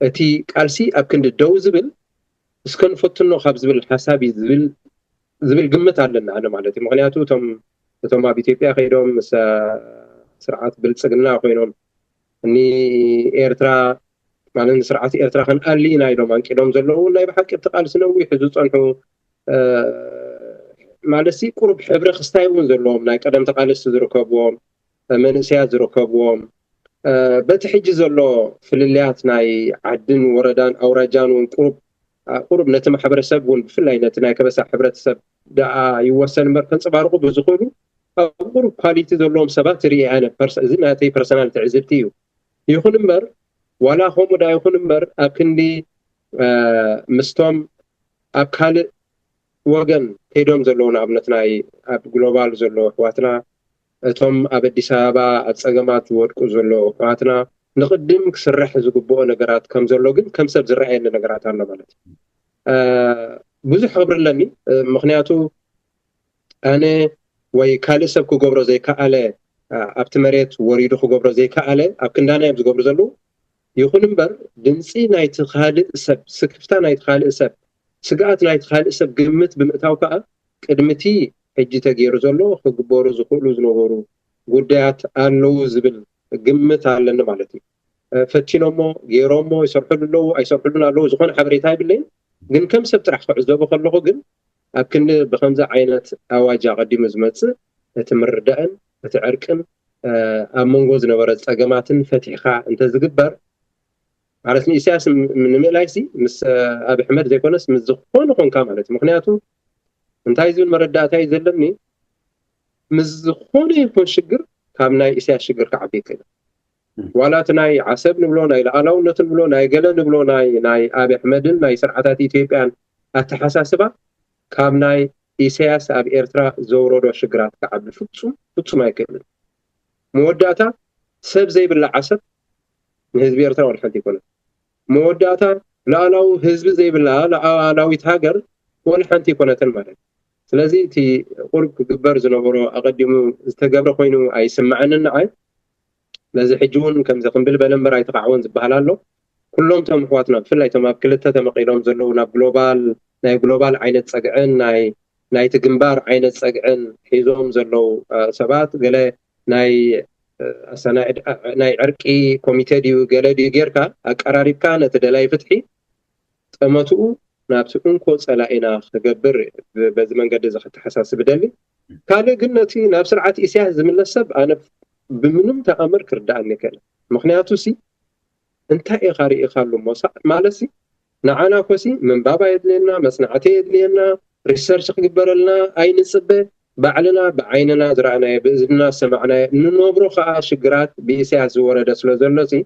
እቲ ቃልሲ ኣብ ክንዲ ደው ዝብል እስከ ንፈትኖ ካብ ዝብል ሓሳብ እዩ ዝብል ዝብል ግምት ኣለና ኣነ ማለት እዩ። ምክንያቱ እቶም እቶም ኣብ ኢትዮጵያ ከይዶም ምስ ስርዓት ብልፅግና ኮይኖም ንኤርትራ ማለት ንስርዓት ኤርትራ ክንኣሊ ኢና ኢሎም ኣንቂዶም ዘለዉ ናይ ብሓቂ እቲ ቃልሲ ነዊሑ ዝፀንሑ ማለትሲ ቁሩብ ሕብረ ክስታይ እውን ዘለዎም ናይ ቀደም ተቃለስቲ ዝርከብዎም መንእሰያት ዝርከብዎም በቲ ሕጂ ዘሎ ፍልልያት ናይ ዓድን ወረዳን ኣውራጃን እውን ቁሩብ ቁሩብ ነቲ ማሕበረሰብ እውን ብፍላይ ነቲ ናይ ከበሳ ሕብረተሰብ ደኣ ይወሰን እምበር ከንፀባርቁ ብዝኽእሉ ኣብ ቁሩብ ኳሊቲ ዘለዎም ሰባት ርኢ ኣነ እዚ ናተይ ፐርሰናል ትዕዝብቲ እዩ። ይኹን እምበር ዋላ ከምኡ ዳ ይኹን እምበር ኣብ ክንዲ ምስቶም ኣብ ካልእ ወገን ከይዶም ዘለዉ ንኣብነት ናይ ኣብ ግሎባል ዘለዉ ኣሕዋትና እቶም ኣብ ኣዲስ ኣበባ ኣብ ፀገማት ዝወድቁ ዘለዉ ኣሕዋትና ንቕድም ክስራሕ ዝግብኦ ነገራት ከም ዘሎ ግን ከም ሰብ ዝረኣየኒ ነገራት ኣሎ ማለት እዩ። ብዙሕ ክብሪ ኣለኒ ምክንያቱ ኣነ ወይ ካልእ ሰብ ክገብሮ ዘይከኣለ፣ ኣብቲ መሬት ወሪዱ ክገብሮ ዘይከኣለ ኣብ ክንዳና እዮም ዝገብሩ ዘለዉ። ይኹን እምበር ድምፂ ናይቲ ካልእ ሰብ፣ ስክፍታ ናይቲ ካልእ ሰብ፣ ስግኣት ናይቲ ካልእ ሰብ ግምት ብምእታው ከዓ ቅድሚቲ ሕጂ ተገይሩ ዘሎ ክግበሩ ዝኽእሉ ዝነበሩ ጉዳያት ኣለዉ ዝብል ግምት ኣለኒ ማለት እዩ። ፈቲኖሞ፣ ገይሮሞ፣ ይሰርሕሉ ኣለዉ ኣይሰርሕሉን ኣለዉ ዝኾነ ሓበሬታ የብለይን። ግን ከም ሰብ ጥራሕ ክዕዘቦ ከለኹ ግን ኣብ ክንዲ ብከምዚ ዓይነት ኣዋጅ ኣቐዲሙ ዝመፅእ እቲ ምርዳእን እቲ ዕርቅን ኣብ መንጎ ዝነበረ ፀገማትን ፈቲሕካ እንተዝግበር ማለት ንኢሳያስ ንምእላይ ሲ ምስ ኣብ ኣሕመድ ዘይኮነስ ምስ ዝኾነ ኮንካ ማለት እዩ። ምክንያቱ እንታይ ዝብል መረዳእታ እዩ ዘለኒ፣ ምስ ዝኾነ ይኹን ሽግር ካብ ናይ ኢሳያስ ሽግር ክዓቢ ይክእል። ዋላ እቲ ናይ ዓሰብ ንብሎ፣ ናይ ሉዓላውነት ንብሎ፣ ናይ ገለ ንብሎ፣ ናይ ናይ ኣብ ኣሕመድን ናይ ስርዓታት ኢትዮጵያን ኣተሓሳስባ ካብ ናይ ኢሳያስ ኣብ ኤርትራ ዘውረዶ ሽግራት ክዓቢ ፍጹም ፍጹም ኣይክእልን። መወዳእታ ሰብ ዘይብላ ዓሰብ ንህዝቢ ኤርትራ ወላ ሓንቲ ይኮነት። መወዳእታ ሉዓላዊ ህዝቢ ዘይብላ ሉዓላዊት ሃገር ወላ ሓንቲ ይኮነትን ማለት እዩ። ስለዚ እቲ ቁሩብ ክግበር ዝነበሮ ኣቐዲሙ ዝተገብረ ኮይኑ ኣይስምዓንን ንዓይ። ነዚ ሕጂ እውን ከምዚ ክንብል በለ እምበር ኣይተኻዕወን ዝበሃል ኣሎ። ኩሎም እቶም ኣሕዋትና ብፍላይ እቶም ኣብ ክልተ ተመቒሎም ዘለዉ ናብ ግሎባል ናይ ግሎባል ዓይነት ጸግዕን ናይ ናይቲ ግንባር ዓይነት ጸግዕን ሒዞም ዘለዉ ሰባት ገለ ናይ ኣሰናድ ናይ ዕርቂ ኮሚቴ ድዩ ገለ ድዩ ጌርካ ኣቀራሪብካ ነቲ ደላይ ፍትሒ ጠመትኡ ናብቲ እንኮ ጸላኢና ክገብር በዚ መንገዲ እዚ ክተሓሳስብ ደሊ። ካልእ ግን ነቲ ናብ ስርዓት ኢሳያስ ዝምለስ ሰብ ኣነ ብምንም ተኣምር ክርዳኣኒ ይክእል። ምክንያቱ ሲ እንታይ ኢኻ ርኢኻሉ እሞ ማለት ሲ ንዓና ኮሲ ምንባብ ኣየድልየና፣ መጽናዕቲ ኣየድልየና፣ ሪሰርች ክግበረልና ኣይንጽበ። ባዕልና ብዓይንና ዝረኣናዮ ብእዝንና ዝሰማዕናዮ እንነብሮ ከዓ ሽግራት ብኢሳያስ ዝወረደ ስለ ዘሎ ሲ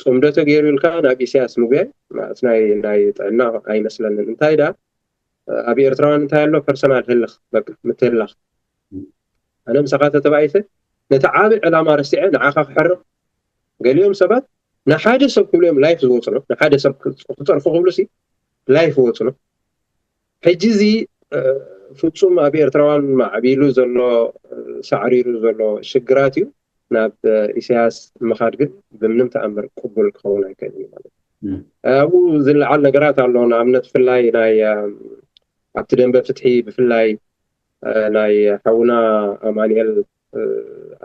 ጽምዶ ተገይሩ ኢልካ ናብ ኢሳያስ ምጉያይ ማለት ናይ ናይ ጥዕና ኣይመስለንን። እንታይ ዳ ኣብ ኤርትራውያን እንታይ ኣሎ ፐርሰናል ህልኽ በቃ ምትህላኽ። ኣነ ምሳኻ ተተባኢሰ ነቲ ዓቢ ዕላማ ረሲዐ ንዓኻ ክሕርቕ ገሊኦም ሰባት ንሓደ ሰብ ክብሉ እዮም ላይፍ ዝወፅኖ ንሓደ ሰብ ክፀርፉ ክብሉ ሲ ላይፍ ወፅኖ። ሕጂ እዚ ፍፁም ኣብ ኤርትራውያን ማዕቢሉ ዘሎ ሳዕሪሩ ዘሎ ሽግራት እዩ። ናብ ኢሳያስ ምኻድ ግን ብምንም ተኣምር ቅቡል ክኸውን ኣይክእልን እዩ ማለት እዩ። ኣብኡ ዝለዓል ነገራት ኣሎ። ንኣብነት ብፍላይ ናይ ኣብቲ ደንበ ፍትሒ ብፍላይ ናይ ሓውና ኣማንኤል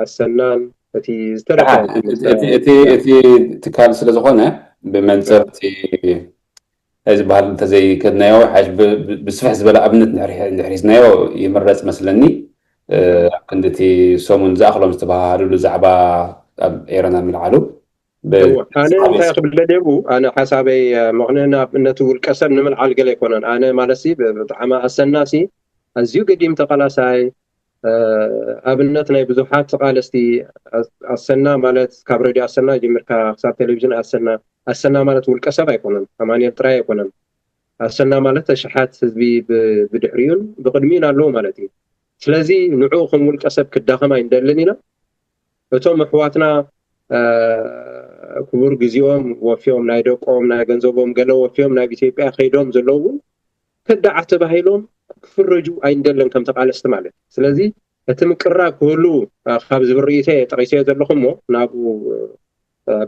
ኣሰናን እቲ ዝተረፈ እቲ ትካል ስለ ዝኾነ ብመንፅር እቲ ናይ ዝበሃል እንተዘይከድናዮ ሓሽ ብስፍሕ ዝበለ ኣብነት እንድሕር ሒዝናዮ ይምረፅ መስለኒ። ኣብ ክንዲ እቲ ሰሙን ዝኣኽሎም ዝተባሃሃሉሉ ዛዕባ ኣብ ኤረና ምልዓሉ ኣነ እንታይ ክብል ደልየ ኣነ ሓሳበይ ምኽንያቱ ኣብነት ውልቀ ሰብ ንምልዓል ገለ ኣይኮነን። ኣነ ማለት ብጣዕሚ ኣሰና ሲ ኣዝዩ ገዲም ተቃላሳይ ኣብነት ናይ ብዙሓት ተቃለስቲ ኣሰና ማለት ካብ ሬድዮ ኣሰና ጀሚርካ ክሳብ ቴሌቪዥን ኣሰና ኣሰና ማለት ውልቀ ሰብ ኣይኮነን፣ ኣማንኤል ጥራይ ኣይኮነን። ኣሰና ማለት ኣሽሓት ህዝቢ ብድሕሪኡን ብቅድሚኡን ኣለዉ ማለት እዩ። ስለዚ ንዑ ከም ውልቀ ሰብ ክዳኸም ኣይንደልን ኢና። እቶም ኣሕዋትና ክቡር ግዜኦም ወፍዮም ናይ ደቆም ናይ ገንዘቦም ገለ ወፍዮም ናብ ኢትዮጵያ ከይዶም ዘለዉ እውን ከዳዓት ተባሂሎም ክፍረጁ ኣይንደልን ከም ተቃለስቲ ማለት እዩ። ስለዚ እቲ ምቅራብ ክህሉ ካብ ዝብል ርእይቶ እየ ጠቂሰዮ ዘለኹ እሞ ናብኡ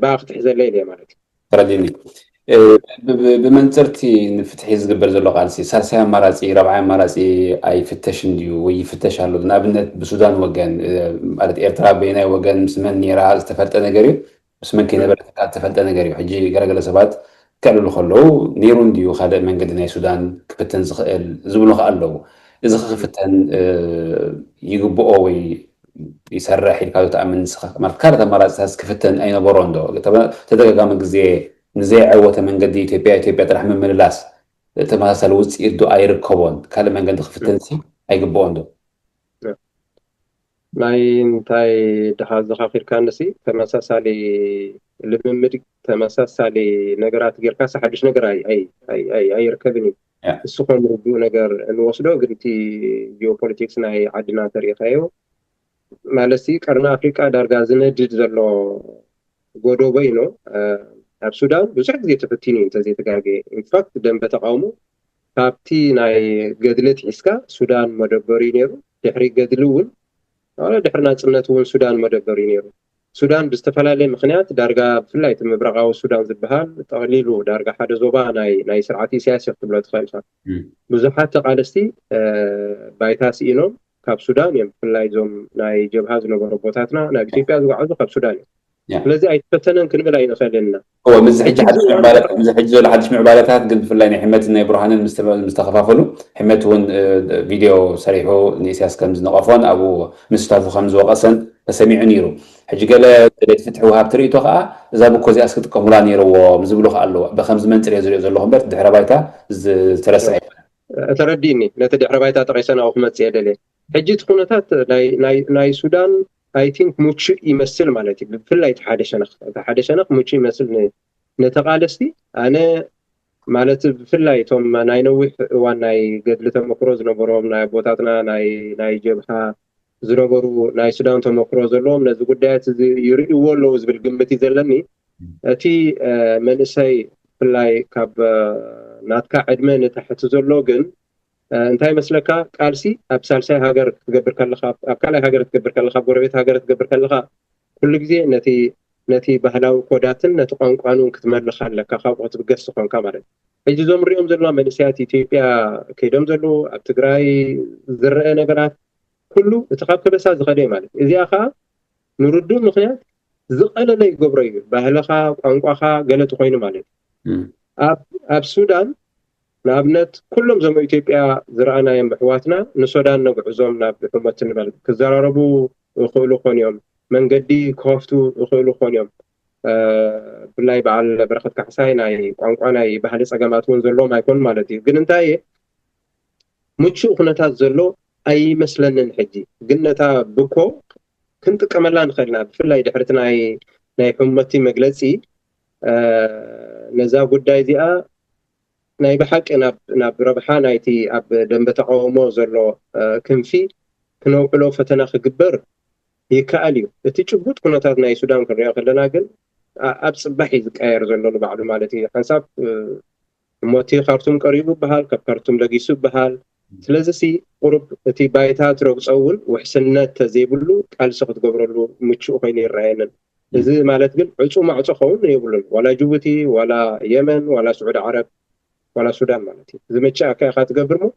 ብኣ ክትሕዘለይ ኢለ ማለት እዩ። ተረዲኒ። ብመንፅርቲ ንፍትሒ ዝግበር ዘሎ ቃልሲ ሳልሳይ ኣማራፂ ራብዓይ ኣማራፂ ኣይፍተሽን ድዩ ወይ ይፍተሽ ኣሎ? ንኣብነት ብሱዳን ወገን ማለት ኤርትራ በየናይ ወገን ምስ መን ነይራ ዝተፈልጠ ነገር እዩ። ምስ መን ከይነበረት ከዓ ዝተፈልጠ ነገር እዩ። ሕጂ ገለገለ ሰባት ከዕልሉ ከለዉ ነይሩ እንድዩ ካልእ መንገዲ ናይ ሱዳን ክፍተን ዝኽእል ዝብሉ ከዓ ኣለዉ። እዚ ክፍተን ይግብኦ ወይ ይሰርሕ ኢልካ ዶ ትኣምን ንስኻ? ማለት ካልኦት ኣማራፅታት ክፍተን ኣይነበሮን ዶ? ተደጋጋሚ ግዜ ንዘይዐወተ መንገዲ ኢትዮጵያ ኢትዮጵያ ጥራሕ ምምልላስ ተመሳሳሊ ውፅኢት ዶ ኣይርከቦን? ካልእ መንገዲ ክፍተን ሲ ኣይግብኦን ዶ? ናይ እንታይ ድኻ ዘኻኺርካኒ ሲ ተመሳሳሊ ልምምድ ተመሳሳሊ ነገራት ጌርካ ሲ ሓድሽ ነገር ኣይርከብን እዩ። እሱ ከም ርዱእ ነገር እንወስዶ ግን እቲ ጂኦፖለቲክስ ናይ ዓድና ተሪኢኻዮ ማለት ቀርኒ ኣፍሪቃ ዳርጋ ዝነድድ ዘሎ ጎደቦ እዩ። ኣብ ሱዳን ብዙሕ ግዜ ተፈቲኑ እዩ እንተዘይተጋገየ። ኢንፋክት ደንበ ተቃውሞ ካብቲ ናይ ገድሊ ትሒዝካ ሱዳን መደበሪ ነይሩ። ድሕሪ ገድሊ እውን ድሕሪ ናፅነት እውን ሱዳን መደበር እዩ ነይሩ። ሱዳን ብዝተፈላለየ ምክንያት ዳርጋ ብፍላይ እቲ ምብራቃዊ ሱዳን ዝበሃል ጠቕሊሉ ዳርጋ ሓደ ዞባ ናይ ናይ ስርዓት ኢሳያስ እዩ ክትብሎ ትኽእል ኢኻ። ብዙሓት ተቓለስቲ ባይታ ስኢኖም ካብ ሱዳን እዮም። ብፍላይ እዞም ናይ ጀብሃ ዝነበሩ ኣቦታትና ናብ ኢትዮጵያ ዝጓዓዙ ካብ ሱዳን እዮም። ስለዚ ኣይተፈተነን ክንብል ኣይንኽእልን ኢና። እወ፣ ምስዚ ሕጂ ሓድሽ ምዕባለ ምስዚ ሕጂ ዘሎ ሓድሽ ምዕባለታት ግን ብፍላይ ናይ ሕመትን ናይ ብርሃንን ምስ ተኸፋፈሉ፣ ሕመት እውን ቪድዮ ሰሪሑ ንኢሳያስ ከም ዝነቐፎን ኣብኡ ምስታፉ ከም ዝወቐሰን ተሰሚዑ ነይሩ። ሕጂ ገለ ደለይቲ ፍትሒ ወሃብቲ ርእይቶ ከዓ እዛ ብኮ እዚኣስ ክጥቀሙላ ነይርዎም ዝብሉ ከዓ ኣለዉ። ብከምዚ መንፅር እየ ዝሪኦ ዘለኹ እምበር ድሕረ ባይታ ዝተረስዐ ኣይኮነን። ተረዲእኒ። ነቲ ድሕረ ባይታ ጠቒሰ ናብኡ ክመፅእ እየ ደልየ። ሕጂ እቲ ኩነታት ናይ ሱዳን ኣይ ቲንክ ምቹእ ይመስል ማለት እዩ። ብፍላይ እቲ ሓደ ሸነኽ እቲ ሓደ ሸነኽ ምቹእ ይመስል ንተቓለስቲ። ኣነ ማለት ብፍላይ እቶም ናይ ነዊሕ እዋን ናይ ገድሊ ተመክሮ ዝነበሮም ናይ ኣቦታትና ናይ ጀብሃ ዝነበሩ ናይ ሱዳን ተመክሮ ዘለዎም ነዚ ጉዳያት እዚ ይርእይዎ ኣለዉ ዝብል ግምት እዩ ዘለኒ። እቲ መንእሰይ ብፍላይ ካብ ናትካ ዕድመ ንታሕቲ ዘሎ ግን እንታይ ይመስለካ፣ ቃልሲ ኣብ ሳልሳይ ሃገር ክትገብር ከለካ፣ ኣብ ካልኣይ ሃገር ክትገብር ከለካ፣ ኣብ ጎረቤት ሃገር ክትገብር ከለካ ኩሉ ግዜ ነቲ ነቲ ባህላዊ ኮዳትን ነቲ ቋንቋን እውን ክትመልኽ ኣለካ፣ ካብኡ ክትብገስ ዝኾንካ ማለት እዩ። ሕጂ እዞም ንሪኦም ዘለና መንእሰያት ኢትዮጵያ ከይዶም ዘለዉ ኣብ ትግራይ ዝረአ ነገራት ኩሉ እቲ ካብ ከበሳ ዝኸደ ማለት እዩ። እዚኣ ከዓ ንርዱእ ምክንያት ዝቐለለ ይገብሮ እዩ። ባህልኻ፣ ቋንቋኻ ገለ ተኾይኑ ማለት እዩ። ኣብ ሱዳን ንኣብነት ኩሎም ዞም ኢትዮጵያ ዝረኣናዮም ኣሕዋትና ንሱዳን ነግዕዞም ናብ ሕመት ንበል ክዘራረቡ ይኽእሉ ኾን እዮም። መንገዲ ክኸፍቱ ይኽእሉ ኾን እዮም። ብላይ በዓል በረኸት ካሕሳይ ናይ ቋንቋ ናይ ባህሊ ፀገማት እውን ዘለዎም ኣይኮን ማለት እዩ። ግን እንታይ ምቹእ ኩነታት ዘሎ ኣይመስለንን። ሕጂ ግን ነታ ብኮ ክንጥቀመላ ንኽእልና ብፍላይ ድሕርቲ ናይ ናይ ሕመቲ መግለፂ ነዛ ጉዳይ እዚኣ ናይ ብሓቂ ናብ ረብሓ ናይቲ ኣብ ደንበ ተቃውሞ ዘሎ ክንፊ ክነውዕሎ ፈተና ክግበር ይከኣል እዩ። እቲ ጭቡጥ ኩነታት ናይ ሱዳን ክንሪኦ ከለና ግን ኣብ ፅባሕ እዩ ዝቀየር ዘሎ ንባዕሉ ማለት እዩ። ሓንሳብ እሞ እቲ ካርቱም ቀሪቡ ይበሃል፣ ካብ ካርቱም ለጊሱ ይበሃል። ስለዚ ሲ ቁሩብ እቲ ባይታ ትረግፆ እውን ውሕስነት ተዘይብሉ ቃልሲ ክትገብረሉ ምቹእ ኮይኑ ይረኣየንን። እዚ ማለት ግን ዕፁ ማዕፆ ኸውን የብሉን። ዋላ ጅቡቲ፣ ዋላ የመን፣ ዋላ ስዑዲ ዓረብ፣ ዋላ ሱዳን ማለት እዩ። ዝመቸኣካ ኢኻ ትገብር። ሞ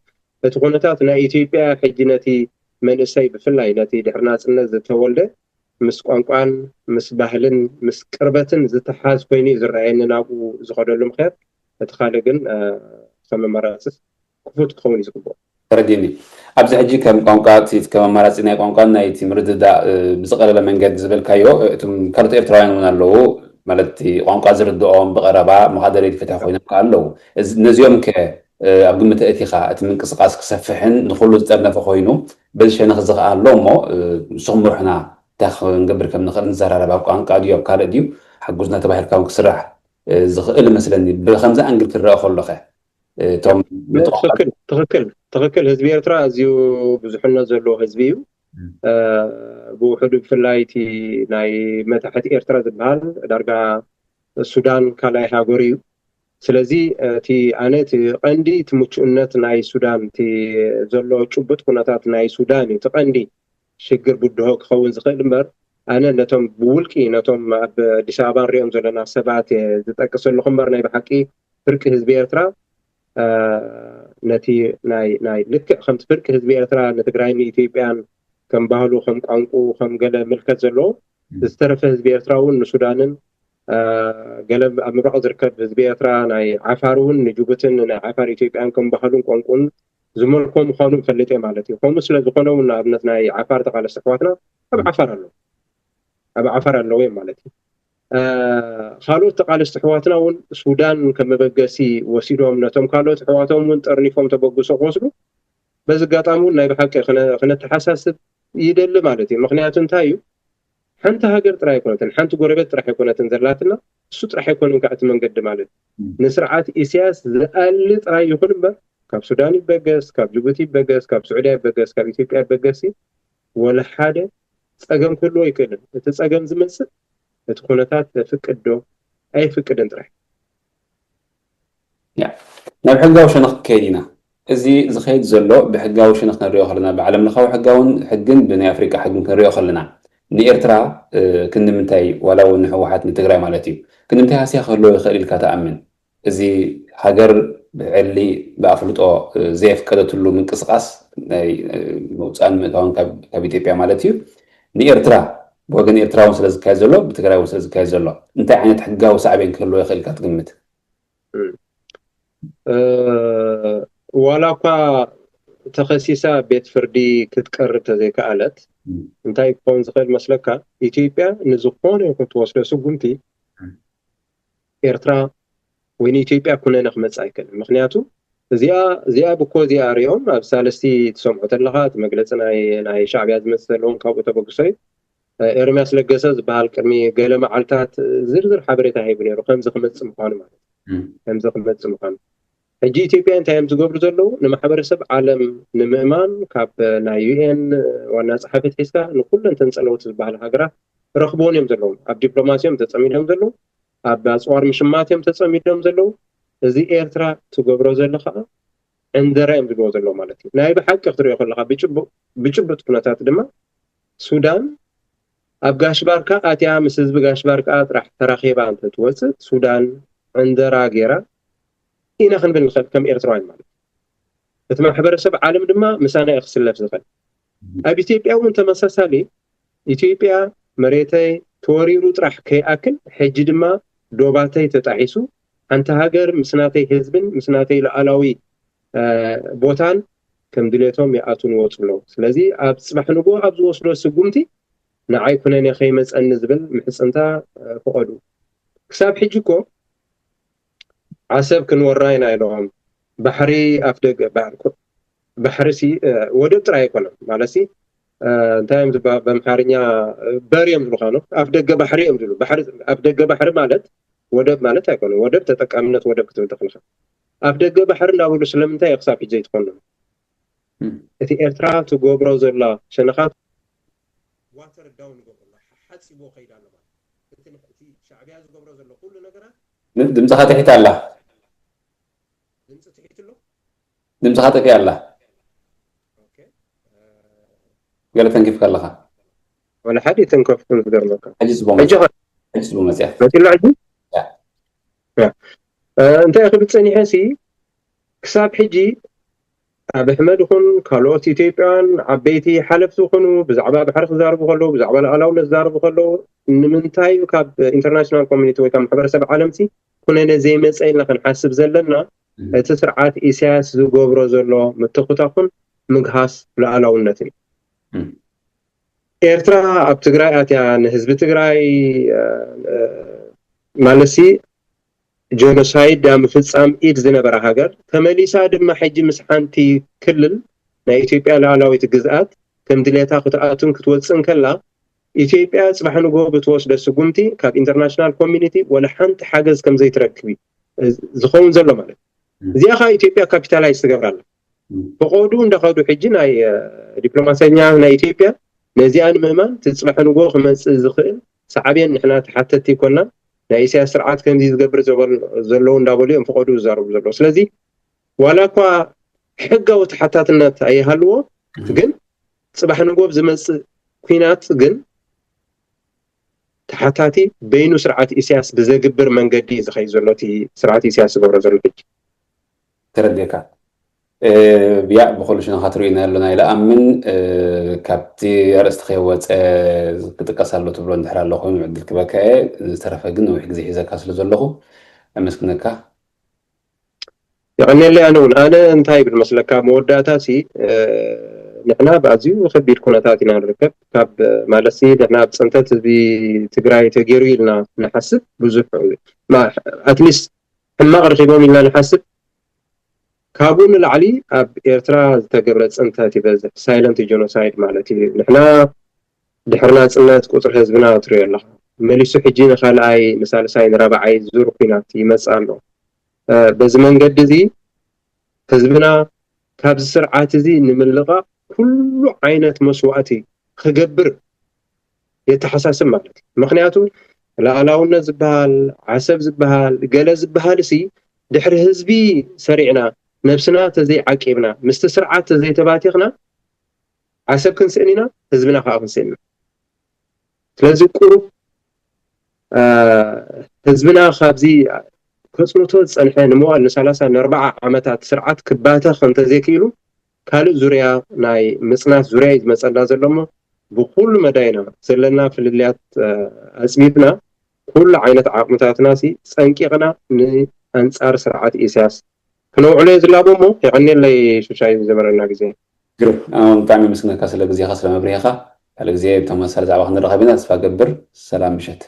እቲ ኩነታት ናይ ኢትዮጵያ ሕጂ ነቲ መንእሰይ ብፍላይ ነቲ ድሕሪ ናፅነት ዝተወልደ ምስ ቋንቋን ምስ ባህልን ምስ ቅርበትን ዝተሓዝ ኮይኑ እዩ ዝረኣየኒ ናብኡ ዝኸደሉ ምክንያት። እቲ ካልእ ግን ከም ኣማራፅስ ክፉት ክኸውን እዩ ዝግብኦ። ተረዲኒ። ኣብዚ ሕጂ ከም ቋንቋ እቲ ከም ኣማራፂ ናይ ቋንቋን ናይ እቲ ምርድዳእ ብዝቐለለ መንገዲ ዝበልካዮ እቶም ካልኦት ኤርትራውያን እውን ኣለዉ ማለት እቲ ቋንቋ ዝርድኦም ብቐረባ መኻደለይ ፈትያ ኮይኖም ከዓ ኣለዉ። ነዚኦም ከ ኣብ ግምት እቲኻ እቲ ምንቅስቃስ ክሰፍሕን ንኩሉ ዝጠርነፈ ኮይኑ በዚ ሸነኽ እዚ ከዓ ኣሎ እሞ ንስኹም ምርሑና እንታይ ክንገብር ከም ንኽእል ንዘራረብ ኣብ ቋንቋ ድዩ ኣብ ካልእ ድዩ ሓጉዝና ተባሂልካ እውን ክስራሕ ዝኽእል መስለኒ። ብከምዚ ኣንግል ክረአ ከሎኸ እቶም ትኽክል ትኽክል ህዝቢ ኤርትራ ኣዝዩ ብዙሕነት ዘለዎ ህዝቢ እዩ። ብውሕዱ ብፍላይ እቲ ናይ መታሕት ኤርትራ ዝበሃል ዳርጋ ሱዳን ካልኣይ ሃገሩ እዩ። ስለዚ እቲ ኣነ እቲ ቀንዲ እቲ ምቹእነት ናይ ሱዳን እቲ ዘሎ ጭቡጥ ኩነታት ናይ ሱዳን እዩ እቲ ቀንዲ ሽግር ብድሆ ክኸውን ዝኽእል እምበር ኣነ ነቶም ብውልቂ ነቶም ኣብ ኣዲስ ኣበባ ንሪኦም ዘለና ሰባት ዝጠቅስ ዘለኹ እምበር ናይ ብሓቂ ፍርቂ ህዝቢ ኤርትራ ነቲ ናይ ናይ ልክዕ ከምቲ ፍርቂ ህዝቢ ኤርትራ ንትግራይን ንኢትዮጵያን ከም ባህሉ ከም ቋንቁ ከም ገለ ምልከት ዘለዎ ዝተረፈ ህዝቢ ኤርትራ እውን ንሱዳንን ገለ ኣብ ምብራቕ ዝርከብ ህዝቢ ኤርትራ ናይ ዓፋር እውን ንጅቡትን ናይ ዓፋር ኢትዮጵያን ከም ባህሉን ቋንቁን ዝመልኮ ምዃኑ ይፈልጥ እየ ማለት እዩ። ከምኡ ስለ ዝኾነ እውን ንኣብነት ናይ ዓፋር ተቓለስቲ ኣሕዋትና ኣብ ዓፋር ኣለዉ ኣብ ዓፋር ኣለዉ እዮም ማለት እዩ። ካልኦት ተቓለስቲ ኣሕዋትና እውን ሱዳን ከም መበገሲ ወሲዶም ነቶም ካልኦት ኣሕዋቶም እውን ጠርኒፎም ተበግሶ ክወስዱ በዚ ኣጋጣሚ እውን ናይ ብሓቂ ክነተሓሳስብ ይደሊ ማለት እዩ። ምክንያቱ እንታይ እዩ ሓንቲ ሃገር ጥራይ ኣይኮነትን ሓንቲ ጎረቤት ጥራሕ ኣይኮነትን ዘላትና እሱ ጥራሕ ኣይኮነን ከዓ እቲ መንገዲ ማለት እዩ። ንስርዓት ኢሳያስ ዝኣሊ ጥራይ ይኹን እምበር ካብ ሱዳን ይበገስ ካብ ጅቡቲ ይበገስ ካብ ስዑድያ ይበገስ ካብ ኢትዮጵያ ይበገስ ወላ ሓደ ፀገም ክህልዎ ኣይክእልን። እቲ ፀገም ዝመፅእ እቲ ኩነታት ዘፍቅድ ዶ ኣይፍቅድን ጥራሕ። ናብ ሕጋዊ ሸነኽ ክከይድ ኢና። እዚ ዝኸይድ ዘሎ ብሕጋዊ ሽነ ክንሪኦ ከለና፣ ብዓለም ለኻዊ ሕጋውን ሕግን ብናይ ኣፍሪቃ ሕግን ክንሪኦ ከለና፣ ንኤርትራ ክንምንታይ፣ ዋላ እውን ንህወሓት ንትግራይ ማለት እዩ፣ ክንምንታይ ሃስያ ክህልዎ ይኽእል ኢልካ ትኣምን? እዚ ሃገር ብዕሊ ብኣፍልጦ ዘየፍቀደትሉ ምንቅስቃስ ናይ ምውፃእን ምእታውን ካብ ኢትዮጵያ ማለት እዩ፣ ንኤርትራ ብወገን ኤርትራ እውን ስለዝካየድ ዘሎ፣ ብትግራይ እውን ስለዝካየድ ዘሎ እንታይ ዓይነት ሕጋዊ ሳዕቤን ክህልዎ ይኽእል ኢልካ ትግምት? ዋላ እኳ ተኸሲሳ ቤት ፍርዲ ክትቀርብ ተዘይከኣለት፣ እንታይ ክኸውን ዝኽእል መስለካ? ኢትዮጵያ ንዝኾነ ይኹን ትወስዶ ስጉምቲ ኤርትራ ወይ ንኢትዮጵያ ኩነነ ክመጽእ ኣይክእልን። ምክንያቱ እዚኣ እዚኣ ብኮ እዚኣ ሪኦም ኣብ ሳልስቲ ትሰምዖ ተለኻ፣ እቲ መግለፂ ናይ ናይ ሻዕብያ ዝመፅእ ዘለዎም ካብኡ ተበግሶ እዩ። ኤርሚያስ ለገሰ ዝበሃል ቅድሚ ገለ መዓልታት ዝርዝር ሓበሬታ ሂቡ ነይሩ፣ ከምዚ ክመፅእ ምዃኑ ማለት እዩ። ከምዚ ክመፅእ ምዃኑ። ሕጂ ኢትዮጵያ እንታይ እዮም ዝገብሩ ዘለዉ? ንማሕበረሰብ ዓለም ንምእማን ካብ ናይ ዩ ኤን ዋና ጸሓፊት ሒዝካ ንኩለን ተንጸለውቲ ዝበሃል ሃገራት ረኽብዎን እዮም ዘለዉ። ኣብ ዲፕሎማሲ እዮም ተጸሚዶም ዘለዉ፣ ኣብ ኣጽዋር ምሽማት እዮም ተጸሚዶም ዘለዉ። እዚ ኤርትራ ትገብሮ ዘለ ከዓ ዕንደራ እዮም ዝብልዎ ዘለዉ ማለት እዩ። ናይ ብሓቂ ክትሪኦ ከለኻ ብጭቡጥ ብጭቡጥ ኩነታት ድማ ሱዳን ኣብ ጋሽ ባርካ ኣትያ ምስ ህዝቢ ጋሽ ባርካ ጥራሕ ተራኺባ እንተትወፅእ ሱዳን ዕንደራ ገይራ ኢና ክንብል ንኽእል ከም ኤርትራውያን ማለት እዩ። እቲ ማሕበረሰብ ዓለም ድማ ምሳና እዩ ክስለፍ ዝኽእል። ኣብ ኢትዮጵያ እውን ተመሳሳሊ ኢትዮጵያ መሬተይ ተወሪሩ ጥራሕ ከይኣክል ሕጂ ድማ ዶባተይ ተጣሒሱ ሓንቲ ሃገር ምስ ናተይ ህዝብን ምስ ናተይ ሉዓላዊ ቦታን ከም ድሌቶም ይኣትዉን ይወፁ ኣለዉ። ስለዚ ኣብ ፅባሕ ንግሆ ኣብ ዝወስዶ ስጉምቲ ንዓይ ኩነኔ ከይመፀኒ ዝብል ምሕፅንታ ፍቐዱ። ክሳብ ሕጂ እኮ ዓሰብ ክንወራ ኢና ኢሎም ባሕሪ ኣፍ ደገ ባሕሪ ሲ ወደብ ጥራይ ኣይኮነን ማለት ሲ እንታይ እዮም ዝበሃል ብኣምሓርኛ በር እዮም ዝብሉ ካኑ ኣፍ ደገ ባሕሪ እዮም ዝብሉ። ኣፍ ደገ ባሕሪ ማለት ወደብ ማለት ኣይኮነን። ወደብ ተጠቃምነት ወደብ ክትብል ተኽልኻ ኣፍ ደገ ባሕሪ እንዳበሉ ስለምንታይ እዩ ክሳብ ሕጂ ዘይትኾኑ? እቲ ኤርትራ ትገብሮ ዘላ ሸነኻት ዋተር ዳውን ይገብሮ ኣሎ፣ ሓፂቦ ከይዳ ኣሎ ማለት እቲ ሻዕብያ ዝገብሮ ዘሎ ኩሉ ነገራት። ድምፅኻ ትሒት ኣላ። ድምፂ ትሒት ኣሎ። ድምፅኻ ጠፊኣ ኣላ። ገለ ተንኪፍካ ኣለኻ። ወላ ሓደ ተንከፍኩ ዝገርመካ። ሕጂ ፅቡቅ መፅያ። ሕጂ ፅቡቅ መፅያ። መፂላ ሕጂ እንታይ ክብል ፀኒሐ ሲ ክሳብ ሕጂ ኣብ ኣሕመድ ይኹን ካልኦት ኢትዮጵያውያን ዓበይቲ ሓለፍቲ ይኹኑ ብዛዕባ ባሕሪ ክዛረቡ ከለዉ ብዛዕባ ሉዓላውነት ዝዛረቡ ከለዉ ንምንታይ እዩ ካብ ኢንተርናሽናል ኮሚኒቲ ወይ ካብ ማሕበረሰብ ዓለም ሲ ኩነነ ዘይመፀ ኢልና ክንሓስብ ዘለና? እቲ ስርዓት ኢሳያስ ዝገብሮ ዘሎ ምትኹታኹን ምግሃስ ሉዓላውነትን እዩ። ኤርትራ ኣብ ትግራይ ኣትያ ንህዝቢ ትግራይ ማለትሲ ጀኖሳይድ ኣብ ምፍፃም ኢድ ዝነበራ ሃገር ተመሊሳ ድማ ሕጂ ምስ ሓንቲ ክልል ናይ ኢትዮጵያ ሉዓላዊት ግዝኣት ከም ድሌታ ክትኣቱን ክትወፅእን ከላ ኢትዮጵያ ፅባሕ ንግሆ ብትወስዶ ስጉምቲ ካብ ኢንተርናሽናል ኮሚኒቲ ወላ ሓንቲ ሓገዝ ከም ዘይትረክብ እዩ ዝኸውን ዘሎ ማለት እዩ። እዚኣ ከዓ ኢትዮጵያ ካፒታላይዝ ትገብራ ኣላ። ፈቐዱ እንዳኸዱ ሕጂ ናይ ዲፕሎማሰኛ ናይ ኢትዮጵያ ነዚኣ ንምእማን እቲ ፅባሕ ንግሆ ክመፅእ ዝኽእል ሳዕቤን ንሕና ተሓተትቲ ኣይኮናን። ናይ ኢሳያስ ስርዓት ከምዚ ዝገብር ዘለዉ እንዳበሉ እዮም ፈቐዱ ዝዛረቡ ዘለዉ። ስለዚ ዋላ እኳ ሕጋዊ ተሓታትነት ኣይሃልዎ ግን ፅባሕ ንግሆ ዝመፅእ ኲናት ግን ተሓታቲ በይኑ ስርዓት ኢሳያስ ብዘግብር መንገዲ እዩ ዝኸይድ ዘሎ እቲ ስርዓት ኢሳያስ ዝገብሮ ዘሎ ሕጂ። ተረዲእካ። ያ ብኹሉ ሽነኻ ትርእዩና ኣለና ኢለ ኣምን። ካብቲ ኣርእስቲ ከይወፀ ክጥቀስ ኣሎ ትብሎ እንድሕር ኣሎ ኮይኑ ዕድል ክበካ እየ። ዝተረፈ ግን ነዊሕ ግዜ ሒዘካ ስለ ዘለኹ ኣመስግነካ። የቐንየለይ። ኣነ እውን ኣነ እንታይ ይብል መስለካ መወዳእታ ሲ ንሕና ብኣዝዩ ከቢድ ኩነታት ኢና ንርከብ። ካብ ማለት ሲ ንሕና ኣብ ፅንተት ህዝቢ ትግራይ ተገይሩ ኢልና ንሓስብ ብዙሕ ኣትሊስት ሕማቕ ረኺቦም ኢልና ንሓስብ። ካብኡ ንላዕሊ ኣብ ኤርትራ ዝተገብረ ፅንተት ይበዝሕ። ሳይለንት ጀኖሳይድ ማለት እዩ። ንሕና ድሕሪ ናፅነት ቁፅሪ ህዝብና ትሪኦ ኣለኻ። መሊሱ ሕጂ ንካልኣይ ንሳልሳይ ንራብዓይ ዙር ኲናት ይመፅእ ኣሎ። በዚ መንገዲ እዚ ህዝብና ካብዚ ስርዓት እዚ ንምልቓቕ ኩሉ ዓይነት መስዋእቲ ክገብር የተሓሳስብ ማለት እዩ። ምክንያቱ ላኣላውነት ዝበሃል ዓሰብ ዝበሃል ገለ ዝበሃል ሲ ድሕሪ ህዝቢ ሰሪዕና ነብስና ተዘይዓቂብና፣ ምስቲ ስርዓት ተዘይተባቲኽና፣ ዓሰብ ክንስእን ኢና፣ ህዝብና ከዓ ክንስእን ኢና። ስለዚ ቁሩብ ህዝብና ካብዚ ከፅንቶ ዝፀንሐ፣ ንመዋል ንሰላሳ ንኣርባዓ ዓመታት ስርዓት ክባተኽ እንተዘይክኢሉ፣ ካልእ ዙርያ ናይ ምፅናት ዙርያ እዩ ዝመፀና ዘሎ እሞ፣ ብኩሉ መዳይና ዘለና ፍልልያት ኣፅቢብና፣ ኩሉ ዓይነት ዓቕምታትና ሲ ፀንቂቕና ንኣንፃር ስርዓት ኢሳያስ ክነውዕሎ ዝላቦ እሞ። የቐኒለይ ሽሻይ ዝነበረና ግዜ። ግርም። ብጣዕሚ ምስግነካ ስለ ግዜኻ፣ ስለ መብርሂኻ። ካልእ ግዜ ተመሳሳሊ ዛዕባ ክንረኸብ ኢና፣ ተስፋ ገብር። ሰላም ምሸት።